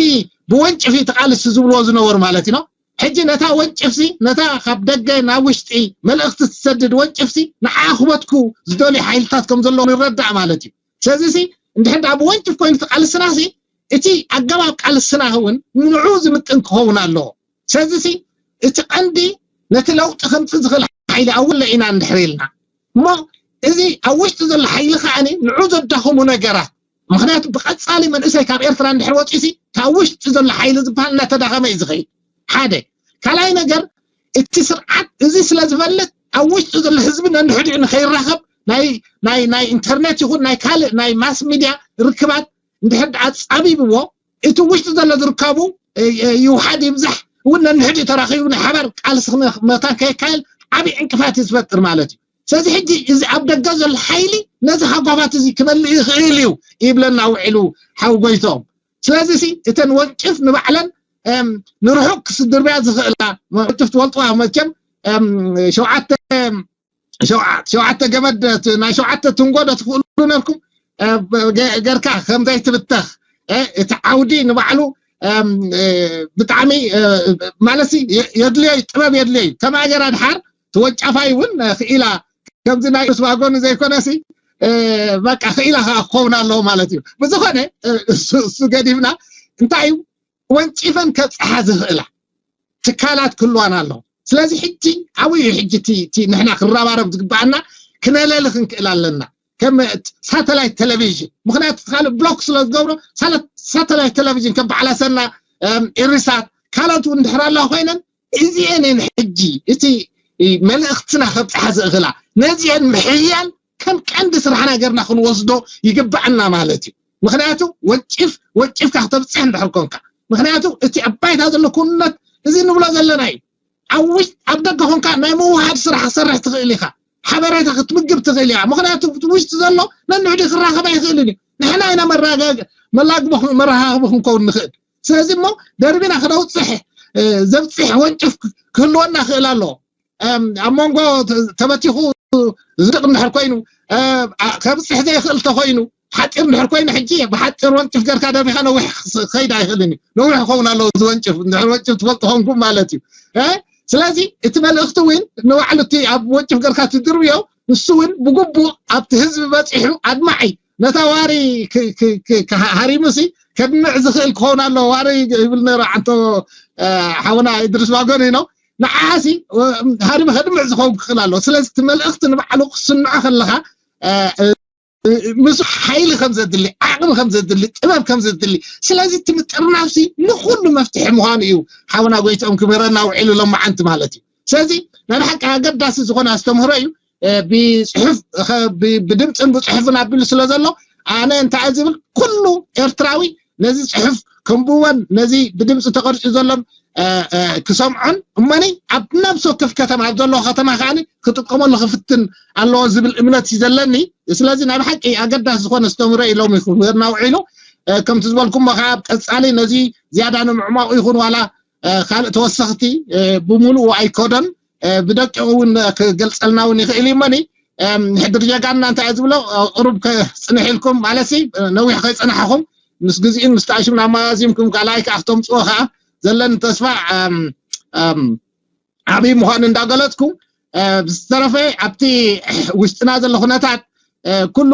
ብወንጭፍ ተቃልሲ ዝብልዎ ዝነበሩ ማለት እዩ። ሕጂ ነታ ወንጭፍሲ ነታ ካብ ደገ ናብ ውሽጢ መልእኽቲ ትሰድድ ወንጭፍሲ ንዓ ክበትኩ ዝደልዩ ሓይልታት ከም ዘለዉ ንረዳእ ማለት እዩ። ስለዚ ሲ እንድሕር ደኣ ብወንጭፍ ኮይኑ ተቃልስና ሲ እቲ ኣገባብ ቃልስና እውን ንዑ ዝምጥን ክኸውን ኣለዎ። ስለዚ ሲ እቲ ቀንዲ ነቲ ለውጢ ከምፅእ ዝኽእል ሓይሊ ኣውለ ኢና እንድሕር ኢልና እሞ እዚ ኣብ ውሽጢ ዘሎ ሓይሊ ከዓኒ ንዑ ዘዳኽሙ ነገራት ምክንያቱ ብቐፃሊ መንእሰይ ካብ ኤርትራ እንድሕር ወፂሲ ካብ ውሽጢ ዘሎ ሓይሊ ዝበሃል እናተዳኸመ እዩ ዝኸይድ። ሓደ ካልኣይ ነገር እቲ ስርዓት እዚ ስለ ዝፈልጥ ኣብ ውሽጡ ዘሎ ህዝቢ ነንሕድኡ ንኸይራኸብ ናይ ናይ ናይ ኢንተርኔት ይኹን ናይ ካልእ ናይ ማስ ሚድያ ርክባት እንድሕር ደኣ ጻቢብዎ፣ እቲ ውሽጡ ዘሎ ዝርከቡ ይውሓድ ይብዛሕ እውን ነንሕድኡ ተራኺቡ ናይ ሓባር ቃልሲ መታን ከየካየል ዓብዪ ዕንቅፋት እዩ ዝፈጥር ማለት እዩ። ስለዚ ሕጂ እዚ ኣብ ደገ ዘሎ ሓይሊ ነዚ ሃጓፋት እዚ ክመልእ ይኽእል እዩ ይብለና ውዒሉ ሓው ጎይቶም። ስለዚ ሲ እተን ወንጭፍ ንባዕለን ንርሑቅ ክስድርብያ ዝኽእላ ወንጭፍ ትፈልጥዋ መቸም ሸውዓተ ሸውዓተ ገመድ ናይ ሸውዓተ ትንጎዶ ትኽእሉ ነርኩም ገርካ ከምዘይትብተኽ እቲ ዓውዲ ንባዕሉ ብጣዕሚ ማለት የድልዮ ጥበብ የድልዮ እዩ። ከማ ገራ ድሓር ተወጫፋይ እውን ክኢላ ከምዚ ናይ ኡስባጎን ዘይኮነሲ በቃ ክኢላ ከዓ ክኸውን ኣለዎ ማለት እዩ። ብዝኾነ እሱ ገዲፍና እንታይ እዩ ወንጭፈን ከብፅሓ ዝኽእላ ትካላት ክህልዋን ኣለዎ። ስለዚ ሕጂ ዓብዩ ሕጂ እቲ ንሕና ክንረባረብ ዝግበኣና ክነለሊ ክንክእል ኣለና። ከም ሳተላይት ቴሌቪዥን ምክንያቱ ካልእ ብሎክ ስለ ዝገብሮ ሳተላይት ቴሌቪዥን ከም በዓላ ሰና ኢሪሳት ካልኦት እውን ድሕር ኣለዋ ኮይነን እዚአን እየን ሕጂ እቲ መልእኽትና ከብፅሓ ዝእኽላ ነዚአን ምሕያል ከም ቀንዲ ስራሕና ገርና ክንወስዶ ይግባዕና ማለት እዩ። ምክንያቱ ወጭፍ ወጭፍካ ክተብፅሕ እንድሕር ኮንካ ምክንያቱ እቲ ኣብ ባይታ ዘሎ ኩነት እዚ ንብሎ ዘለና እዩ። ኣብ ውሽጥ ኣብ ደገ ኮንካ ናይ ምውሃድ ስራሕ ክሰርሕ ትኽእል ኢኻ። ሓበሬታ ክትምግብ ትኽእል ኢኻ። ምክንያቱ እቲ ውሽጢ ዘሎ ነንሕዲ ክራኸብ ኣይኽእልን እዩ። ንሕና ኢና መራጋግ መላግቦ መራኻኽቢ ክንከውን ንኽእል። ስለዚ እሞ ደርቢና ክነውፅሕ ዘብፅሕ ወንጭፍ ክህልወና ክእል ኣለዎ። ኣብ መንጎ ተበቲኹ ዝድቕ እንድሕር ኮይኑ ከብፅሕ ዘይኽእል ተኮይኑ ሓፂር እንድሕር ኮይኑ ሕጂ ብሓፂር ወንጭፍ ገርካ ደርቢኻ ነዊሕ ከይድ ኣይኽእልን እዩ። ነዊሕ ክኸውን ኣለዎ እዚ ወንጭፍ እንድሕር ወንጭፍ ትፈልጡ ኮንኩም ማለት እዩ። ስለዚ እቲ መልእኽቲ እውን ንባዕሉ እቲ ኣብ ወንጭፍ ገርካ ትድርብዮ ንሱ እውን ብግቡእ ኣብቲ ህዝቢ በፂሑ ኣድማዒ ነታ ዋሪ ሃሪሙሲ ከድምዕ ዝኽእል ክኸውን ኣለዎ። ዋሪ ይብል ነይሩ ዓንቶ ሓውና ኢድሪስ ባጎኒ ነው ንዓሲ ሃሪሙ ከድምዕ ዝኸውን ክኽእል ኣለዎ። ስለዚ እቲ መልእኽቲ ንባዕሉ ክስንዖ ከለኻ ምስ ሓይሊ ከም ዘድሊ ዓቕሚ ከም ዘድሊ ጥበብ ከም ዘድሊ ስለዚ እቲ ምጥርናፍሲ ንኩሉ መፍትሒ ምዃኑ እዩ። ሓውና ጎይትኦም ክምህረና ውዒሉ ሎማዓንቲ ማለት እዩ። ስለዚ ናይ ብሓቂ ኣገዳሲ ዝኾነ ኣስተምህሮ እዩ። ብፅሑፍ ብድምፅን ብፅሑፍን ኣቢሉ ስለ ዘሎ ኣነ እንታይ ዝብል ኩሉ ኤርትራዊ ነዚ ፅሑፍ ከንብወን ነዚ ብድምፂ ተቐሪፁ ዘሎን ክሰምዖን እመኒ ኣብ ነብሲ ወከፍ ከተማ ኣብ ዘለዎ ከተማ ከዓ ክጥቀመሉ ክፍትን ኣለዎ ዝብል እምነት እዩ ዘለኒ። ስለዚ ናይ ብሓቂ ኣገዳሲ ዝኾነ ኣስተምህሮ እዩ ሎሚ ክህበና ውዒሉ። ከምቲ ዝበልኩሞ ከዓ ኣብ ቀፃሊ ነዚ ዝያዳ ንምዕማቑ ይኹን ዋላ ካልእ ተወሰኽቲ ብምሉኡ ኣይኮደን ብደቂቑ እውን ክገልፀልና እውን ይኽእል እዩ እመኒ። ሕድሪ ጀጋንና እንታይ ዝብሎ ቁሩብ ክፅንሕ ኢልኩም ማለት ነዊሕ ከይፅናሕኹም ምስ ግዜኡን ምስ ተኣሽም ናብ ማዚምኩም ካልኣይ ከዓ ክተምፅዎ ከዓ ዘለኒ ተስፋ ዓብዪ ምዃኑ እንዳገለፅኩ ብዝተረፈ ኣብቲ ውሽጥና ዘሎ ኩነታት ኩሉ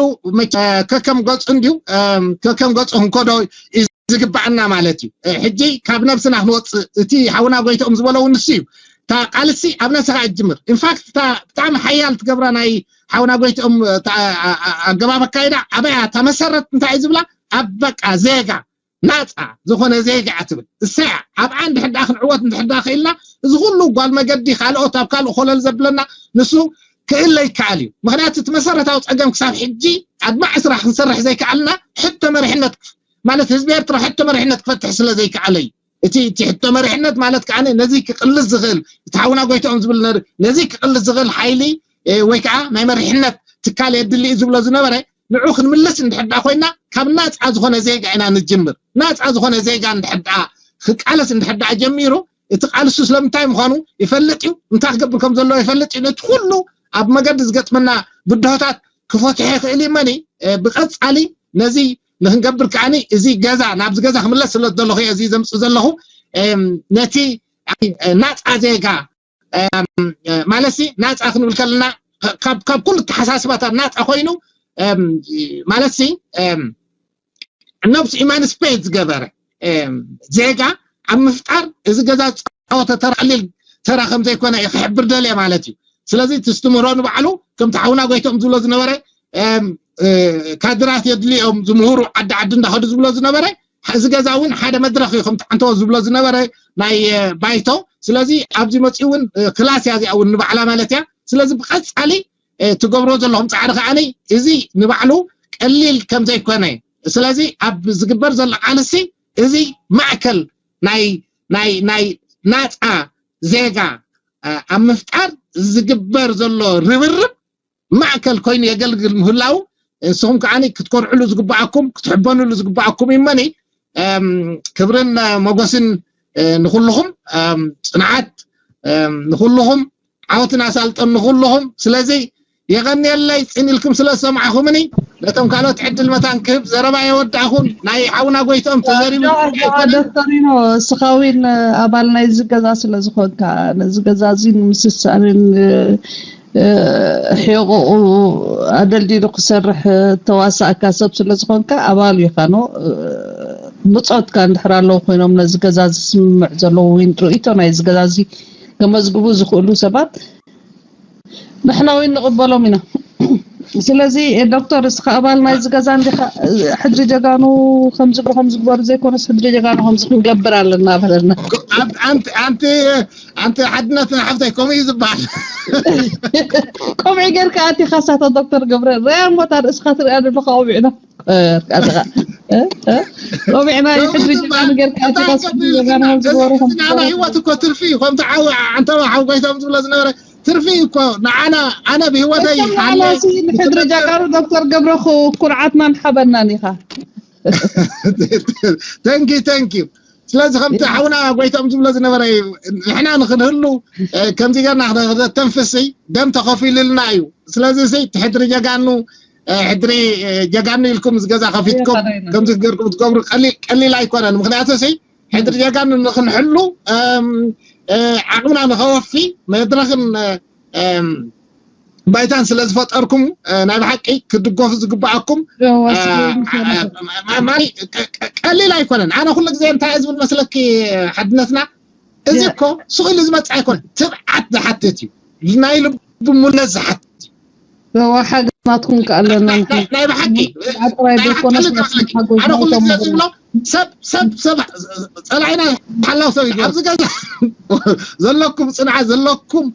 ከከም ገፁ እንድዩ ከከም ገፁ ክንከዶ ዝግባኣና ማለት እዩ። ሕጂ ካብ ነብስና ክንወፅእ እቲ ሓውና ጎይትኦም ዝበሎ እውን ንሱ እዩ። እታ ቃልሲ ኣብ ነብስኻ እጅምር ኢንፋክት እታ ብጣዕሚ ሓያል ትገብራ ናይ ሓውና ጎይትኦም ኣገባብ ኣካይዳ ኣበያ እታ መሰረት እንታይ እዩ ዝብላ ኣብ በቃ ዜጋ ናፃ ዝኾነ ዜጋ እያ ትብል እሰያ ኣብ ዓንድ ሕዳ ክንዕወት እንድሕዳ ክኢልና እዚ ኩሉ ጓል መገዲ ካልኦት ኣብ ካልእ ኮለል ዘብለና ንሱ ክእለ ይከኣል እዩ። ምክንያቱ እቲ መሰረታዊ ፀገም ክሳብ ሕጂ ኣድማዕ ስራሕ ክንሰርሕ ዘይከኣልና ሕቶ መሪሕነት ማለት ህዝቢ ኤርትራ ሕቶ መሪሕነት ክፈትሕ ስለ ዘይከኣለ እዩ። እቲ እቲ ሕቶ መሪሕነት ማለት ከዓ ነዚ ክቅልስ ዝኽእል እቲ ሓውና ጎይትኦም ዝብል ነዚ ክቅልስ ዝኽእል ሓይሊ ወይ ከዓ ናይ መሪሕነት ትካል የድሊ እዩ ዝብሎ ዝነበረ ንዑ ክንምልስ እንድሕዳ ኮይና ካብ ናፃ ዝኾነ ዜጋ ኢና ንጅምር። ናፃ ዝኾነ ዜጋ እንድሕዳ ክቃለስ እንድሕዳ ጀሚሩ እቲ ቃልሱ ስለምንታይ ምዃኑ ይፈልጥ እዩ። እንታይ ክገብር ከም ዘለዎ ይፈልጥ እዩ። ነቲ ኩሉ ኣብ መገዲ ዝገጥመና ብድሆታት ክፈትሖ ይኽእል እዩ። መኒ ብቐፃሊ ነዚ ንክንገብር ከዓኒ እዚ ገዛ ናብዚ ገዛ ክምለስ ስለ ዘለኹ እየ እዚ ዘምፅእ ዘለኹ ነቲ ናፃ ዜጋ ማለት ሲ ናፃ ክንብል ከለና ካብ ኩሉ ተሓሳስባታት ናፃ ኮይኑ ማለት ሲ ነብሱ ኢማንስፔት ዝገበረ ዜጋ ኣብ ምፍጣር እዚ ገዛ ዝፃወተ ተራ ቀሊል ተራ ከም ዘይኮነ እየ ክሕብር ደልየ ማለት እዩ። ስለዚ እቲ እስትምህሮ ንባዕሉ ከምቲ ሓውና ጎይቶም ዝብሎ ዝነበረ ካድራት የድልዮም ዝምህሩ ዓዲ ዓዲ እንዳኸዱ ዝብሎ ዝነበረ እዚ ገዛ እውን ሓደ መድረኽ እዩ ከምቲ ዓንተዎ ዝብሎ ዝነበረ ናይ ባይቶ። ስለዚ ኣብዚ መፅኡ እውን ክላስ እያ እዚኣ እውን ንባዕላ ማለት እያ ስለዚ ብቐጻሊ ትገብሮ ዘለኹም ፃዕሪ ከዓኒ እዚ ንባዕሉ ቀሊል ከም ዘይኮነ፣ ስለዚ ኣብ ዝግበር ዘሎ ቃልሲ እዚ ማእከል ናይ ናይ ናይ ናፃ ዜጋ ኣብ ምፍጣር ዝግበር ዘሎ ርብርብ ማእከል ኮይኑ የገልግል ምህላው ንስኹም ከዓኒ ክትኮርዕሉ ዝግባኣኩም ክትሕበኑሉ ዝግባኣኩም ይመኒ። ክብርን ሞገስን ንኩልኹም፣ ፅንዓት ንኩልኹም፣ ዓወትን ኣሳልጦን ንኩልኹም። ስለዚ የቐንየለይ ፅን ኢልኩም ስለ ዝሰማዕኹምኒ። ነቶም ካልኦት ዕድል መታን ክህብ ዘረባ የወዳእኹን። ናይ ሓውና ጎይትኦም ተዘሪቡ ዶክተሪኖ፣ እስኻ እውን ኣባል ናይዚ ገዛ ስለ ዝኾንካ፣ ነዚ ገዛ እዚ ንምስሳንን ሒቑኡ ኣደልዲሉ ክሰርሕ ተዋሳእካ ሰብ ስለ ዝኾንካ ኣባል ኢኻ። ኖ ብፆትካ እንድሕር ኣለዉ ኮይኖም ነዚ ገዛ ዝስምምዕ ዘለዉ ወይ ርእይቶ ናይዚ ገዛ እዚ ከመዝግቡ ዝኽእሉ ሰባት ንሕና እውን ንቕበሎም ኢና። ስለዚ ዶክተር እስኻ ኣባል ናይዚ ገዛ እንዲኻ፣ ሕድሪ ጀጋኑ ከምዚ ግበሩ ከምዚ ግበሩ ዘይኮነስ ሕድሪ ጀጋኑ ከምዚ ክንገብር ኣለና በለና። ኣንቲ ሓድነት ሓፍታይ ከምኡ እዩ ዝበሃል። ቆምዒ ጌርካ ኣቲኻ ሳታ ዶክተር ገብረ ሪኣ እሞ እታ ርእስኻ ትሪኣ ዘለኻ ቆቢዕና ቆቢዕና ሕድሪ ጀጋኑ ጌርካ ኣቲኻ ሕድሪ ጀጋኑ ከምዚ ግበሩ ከምዚ ግበሩ። ህይወት እኮ ትርፊ እዩ። ከምቲ ዓው ዓንተባ ሓው ጎይቶም ዝብሎ ዝነበረ ትርፊ እዩ እኮ ንዓና። ኣነ ብህይወተይ ንሕድሪ ጀጋኑ ዶክተር ገብረ ኩርዓትናን ሓበናን ኢኻ። Thank you, thank you። ስለዚ ከምቲ ሓውና ጎይቶም ዝብሎ ዝነበረ እዩ። ንሕና ንክንህሉ ከምዚ ገርና ክነተንፍስ ደም ተኸፊሉልና እዩ። ስለዚ ሕድሪ ጀጋኑ ሕድሪ ጀጋኑ ኢልኩም ዝገዛ ከፊትኩም ከምዚ ገርኩም ትገብሩ ቀሊል ኣይኮነን። ምክንያቱ ሕድሪ ጀጋኑ ንክንሕሉ ዓቕምና ንኸወፊ መድረክን ባይታን ስለ ዝፈጠርኩም ናይ ብሓቂ ክድገፉ ዝግባኣኩም። ቀሊል ኣይኮነን። ኣነ ኩሉ ግዜ እንታይ ዝብል መስለኪ ሓድነትና እዚ እኮ ስቕ ኢሉ ዝመፅእ ኣይኮነን። ትብዓት ዝሓትት እዩ። ናይ ልቢ ሙነት ዝሓትት እዩ። ረዋሓ ናትኩም ከኣለና ናይ ብሓቂ ጥራይ ዘይኮነስ ኣነ ኩሉ ግዜ ዝብሎ ሰብ ሰብ ሰብ ፀላዒና ሓላው ሰብ እዩ። ኣብዚ ገዛ ዘለኩም ፅንዓት ዘለኩም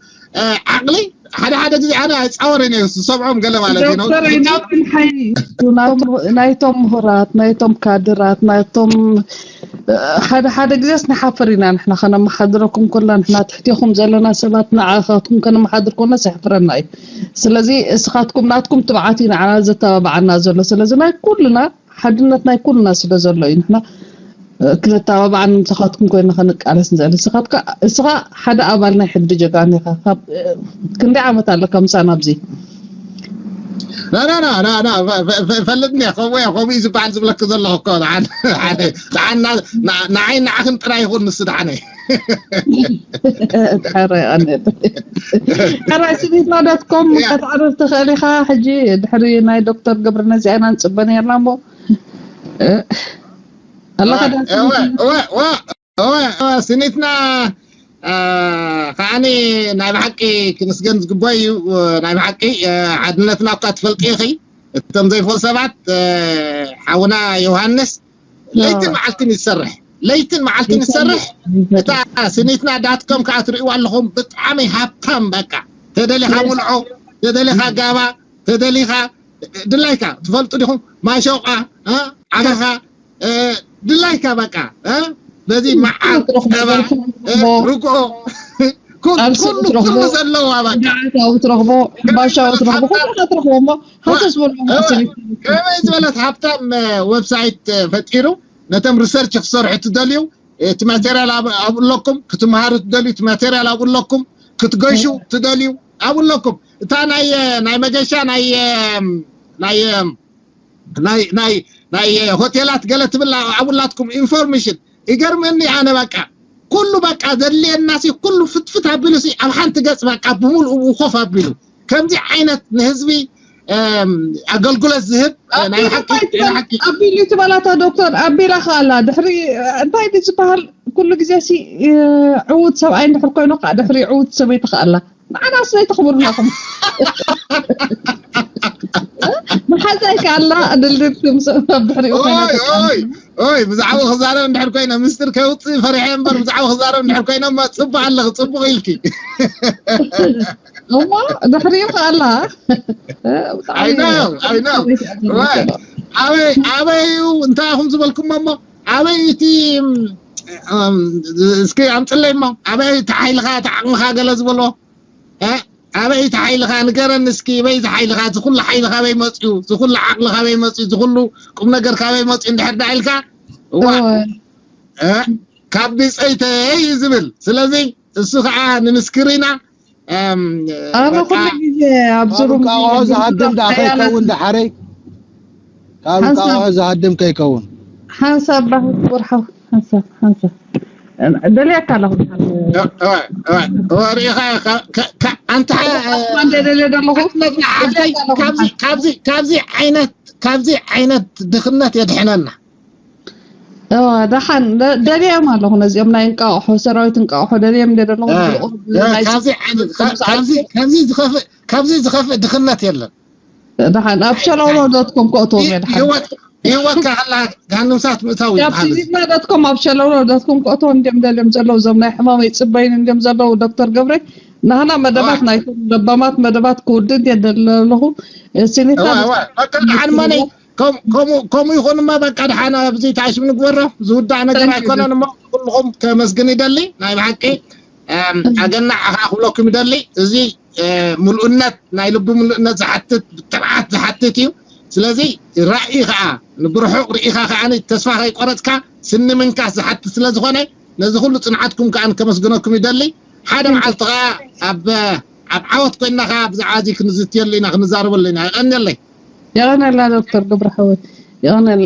ዓቕሊ ሓደ ሓደ ግዜ ኣነ ኣይፃወርን እየ ዝሰምዖም ገለ ማለት እዩ። ናይቶም ምሁራት ናይቶም ካድራት ናይቶም ሓደ ሓደ ግዜስ ንሓፍር ኢና ንሕና ከነመሓድረኩም ኮላ ንሕና ትሕቴኹም ዘለና ሰባት ንዓኻትኩም ከነመሓድር ኮና የሕፍረና እዩ። ስለዚ እስኻትኩም ናትኩም ትብዓት እዩ ንዓና ዘተባብዓና ዘሎ። ስለዚ ናይ ኩልና ሓድነት ናይ ኩልና ስለ ዘሎ እዩ ንሕና ክንተባባዕ ንምሳኻትኩም ኮይና ክንቃለስ ንኽእል። እስኻ ሓደ ኣባል ናይ ሕድሪ ጀጋኑ ኢኻ። ክንደይ ዓመት ኣለካ ምሳና ኣብዚ? ፈልጥኒ ከምኡ ከምኡ እዩ ዝበሃል ዝብለክ ዘለኹ እኮ ንዓይ ንዓኽን ጥራይ ይኹን ንሱ ድሓነ ሕራይ ስኒትና ዶት ኮም ከተዕርፍ ትኽእል ኢኻ። ሕጂ ድሕሪ ናይ ዶክተር ገብረ ነዚኣ ኢና ንፅበ ነርና እሞ ኣለኻ ስኒትና ከዓኒ ናይ ብሓቂ ክንስገን ዝግቦ እዩ። ናይ ብሓቂ ሓድነትና እኳ ትፈልጢ ኢኺ። እቶም ዘይፈልጡ ሰባት ሓውና ዮሃንስ ለይትን መዓልትን ይሰርሕ ለይትን መዓልትን ይሰርሕ። እታ ስኒትና ዳትኮም ከዓ ትርእይዋ ኣለኹም ብጣዕሚ ሃብታም በቃ ተደሊኻ ሙልዖ ተደሊኻ ጋባ ተደሊኻ ድላይካ ትፈልጡ ዲኹም ማሾቃ ዓጋኻ ድላይካ በቃ በዚ መዓር ጸባ ርግኦ ኩሉ ዘለዋ በቃ ትረኽቦ ሕምባሻ ትረኽቦ ኩሉ ትረኽቦ እሞ ሃሰስ በሉ ከመይ ዝበለት ሃብታም ዌብሳይት ፈጢሩ ነቶም ሪሰርች ክሰርሑ ትደልዩ እቲ ማቴሪያል ኣብኡ ኣለኩም ክትመሃሩ ትደልዩ እቲ ማቴሪያል ኣብኡ ኣለኩም ክትገሹ ትደልዩ ኣብኡ ኣለኩም እታ ናይ ናይ መገሻ ናይ ናይ ናይ ናይ ናይ ሆቴላት ገለ ትብል ኣብላትኩም ኢንፎርሜሽን ይገርመኒ ኣነ በቃ ኩሉ በቃ ዘድልየና ሲ ኩሉ ፍትፍት ኣቢሉ ሲ ኣብ ሓንቲ ገጽ በቃ ብምሉኡ ኮፍ ኣቢሉ ከምዚ ዓይነት ንህዝቢ ኣገልግሎት ዝህብ ናይ ሓቂ ናይ ሓቂ ኣቢሉ ትበላታ ዶክተር ኣቢላ ከኣላ ድሕሪ እንታይ ድዩ ዝበሃል ኩሉ ግዜ ሲ ዕዉት ሰብኣይ እንድሕር ኮይኑ ከዓ ድሕሪ ዕዉት ሰበይቲ ከኣላ ንዓና ስለይተኽብሩና ኢኹም መሓዛይ ከኣላ ድልድልቲ ምስ ኣብ ድሕሪኡ ኮይና ኦይ ኦይ ኦይ ብዛዕባ ክዛረብ እንድሕር ኮይነ ምስጢር ከውፅእ ፈሪሐ እምበር ብዛዕባ ክዛረብ እንድሕር ኮይነ እማ ፅቡቅ ኣለኺ ፅቡቅ ኢልኪ እሞ ድሕሪኡ ከኣላ I know, I know. ኣበይ ኣበይ እዩ እንታይ ኢኹም ዝበልኩሞ እሞ ኣበይ እቲ እስኪ ኣምፅለይ እሞ ኣበይ እቲ ሓይልኻ እቲ ዓቕምኻ ገለ ዝበሎ ኣበይ እቲ ሓይልኻ ንገረኒ እስኪ በይ እቲ ሓይልኻ ዝኩሉ ሓይልኻ በይ መፅኡ ዝኩሉ ዓቕልኻ በይ መፅኡ ዝኩሉ ቁም ነገርካ በይ መፅኡ እንድሕር ዳ ኢልካ እዋ ካብ ብፀይተይ እዩ ዝብል ስለዚ እሱ ከዓ ንምስክር ኢና ኣነ ኩሉ ግዜ ኣብዚ ሩም ዝሃድም ዳ ከይከውን ዳሓረይ ካብ ቃቆሖ ዝሃድም ከይከውን ሓንሳብ ባህር ወርሓው ሓንሳብ ሓንሳብ ደልያካ ኣለኹ ሪኢኻ ኣንታ እንደ ደልየ ዘለኹ ካብዚ ዓይነት ካብዚ ዓይነት ድኽነት የድሕነና ደሓን ደልዮም ኣለኹ ነዚኦም ናይ እንቃቕሖ ሰራዊት እንቃቕሖ ደልዮም እንደ ዘለኹ ካብዚ ዝኸፍእ ድኽነት የለን ደሓን ኣብ ሸለውሎ ዶትኮም ከእትዎም እየ ደሓን ህይወትካ ከላ ገሃንም እሳት ምእታው ካብ ሲቪልና ዶትኮም ኣብ ሸለውሎ ዶትኮም ከእትዎ እንዲም ደልዮም ዘለዉ እዞም ናይ ሕማም ይፅበይን እንዲም ዘለዉ ዶክተር ገብረ ናህና መደባት ናይቶም ለባማት መደባት ክውድድ እየ ደሊ ኣለኹ ሲኒታ ደሓን መነይ ከምኡ ይኹን እማ በቃ ደሓን ኣብዚ ተኣሽም ንግበሮ ዝውዳእ ነገር ኣይኮነን እሞ ኩልኹም ከመስግን ይደሊ ናይ ብሓቂ ኣገናዕ ከዓ ክብለኩም ይደሊ እዚ ምልኡነት ናይ ልቢ ምልኡነት ዝሓትት ብትብዓት ዝሓትት እዩ ስለዚ ራእይ ከዓ ንብርሑቕ ርኢኻ ከዓ ተስፋ ከይቆረፅካ ስኒ ምንካስ ዝሓትት ስለ ዝኾነ ነዚ ኩሉ ፅንዓትኩም ከዓ ከመስግነኩም ይደሊ ሓደ መዓልቲ ከዓ ኣብ ኣብ ዓወት ኮይና ከዓ ብዛዕባ እዚ ክንዝትየሉ ኢና ክንዛረበሉ ኢና የቐንየለይ የቐነላ ዶክተር ግብረ ሕወት የቐነላ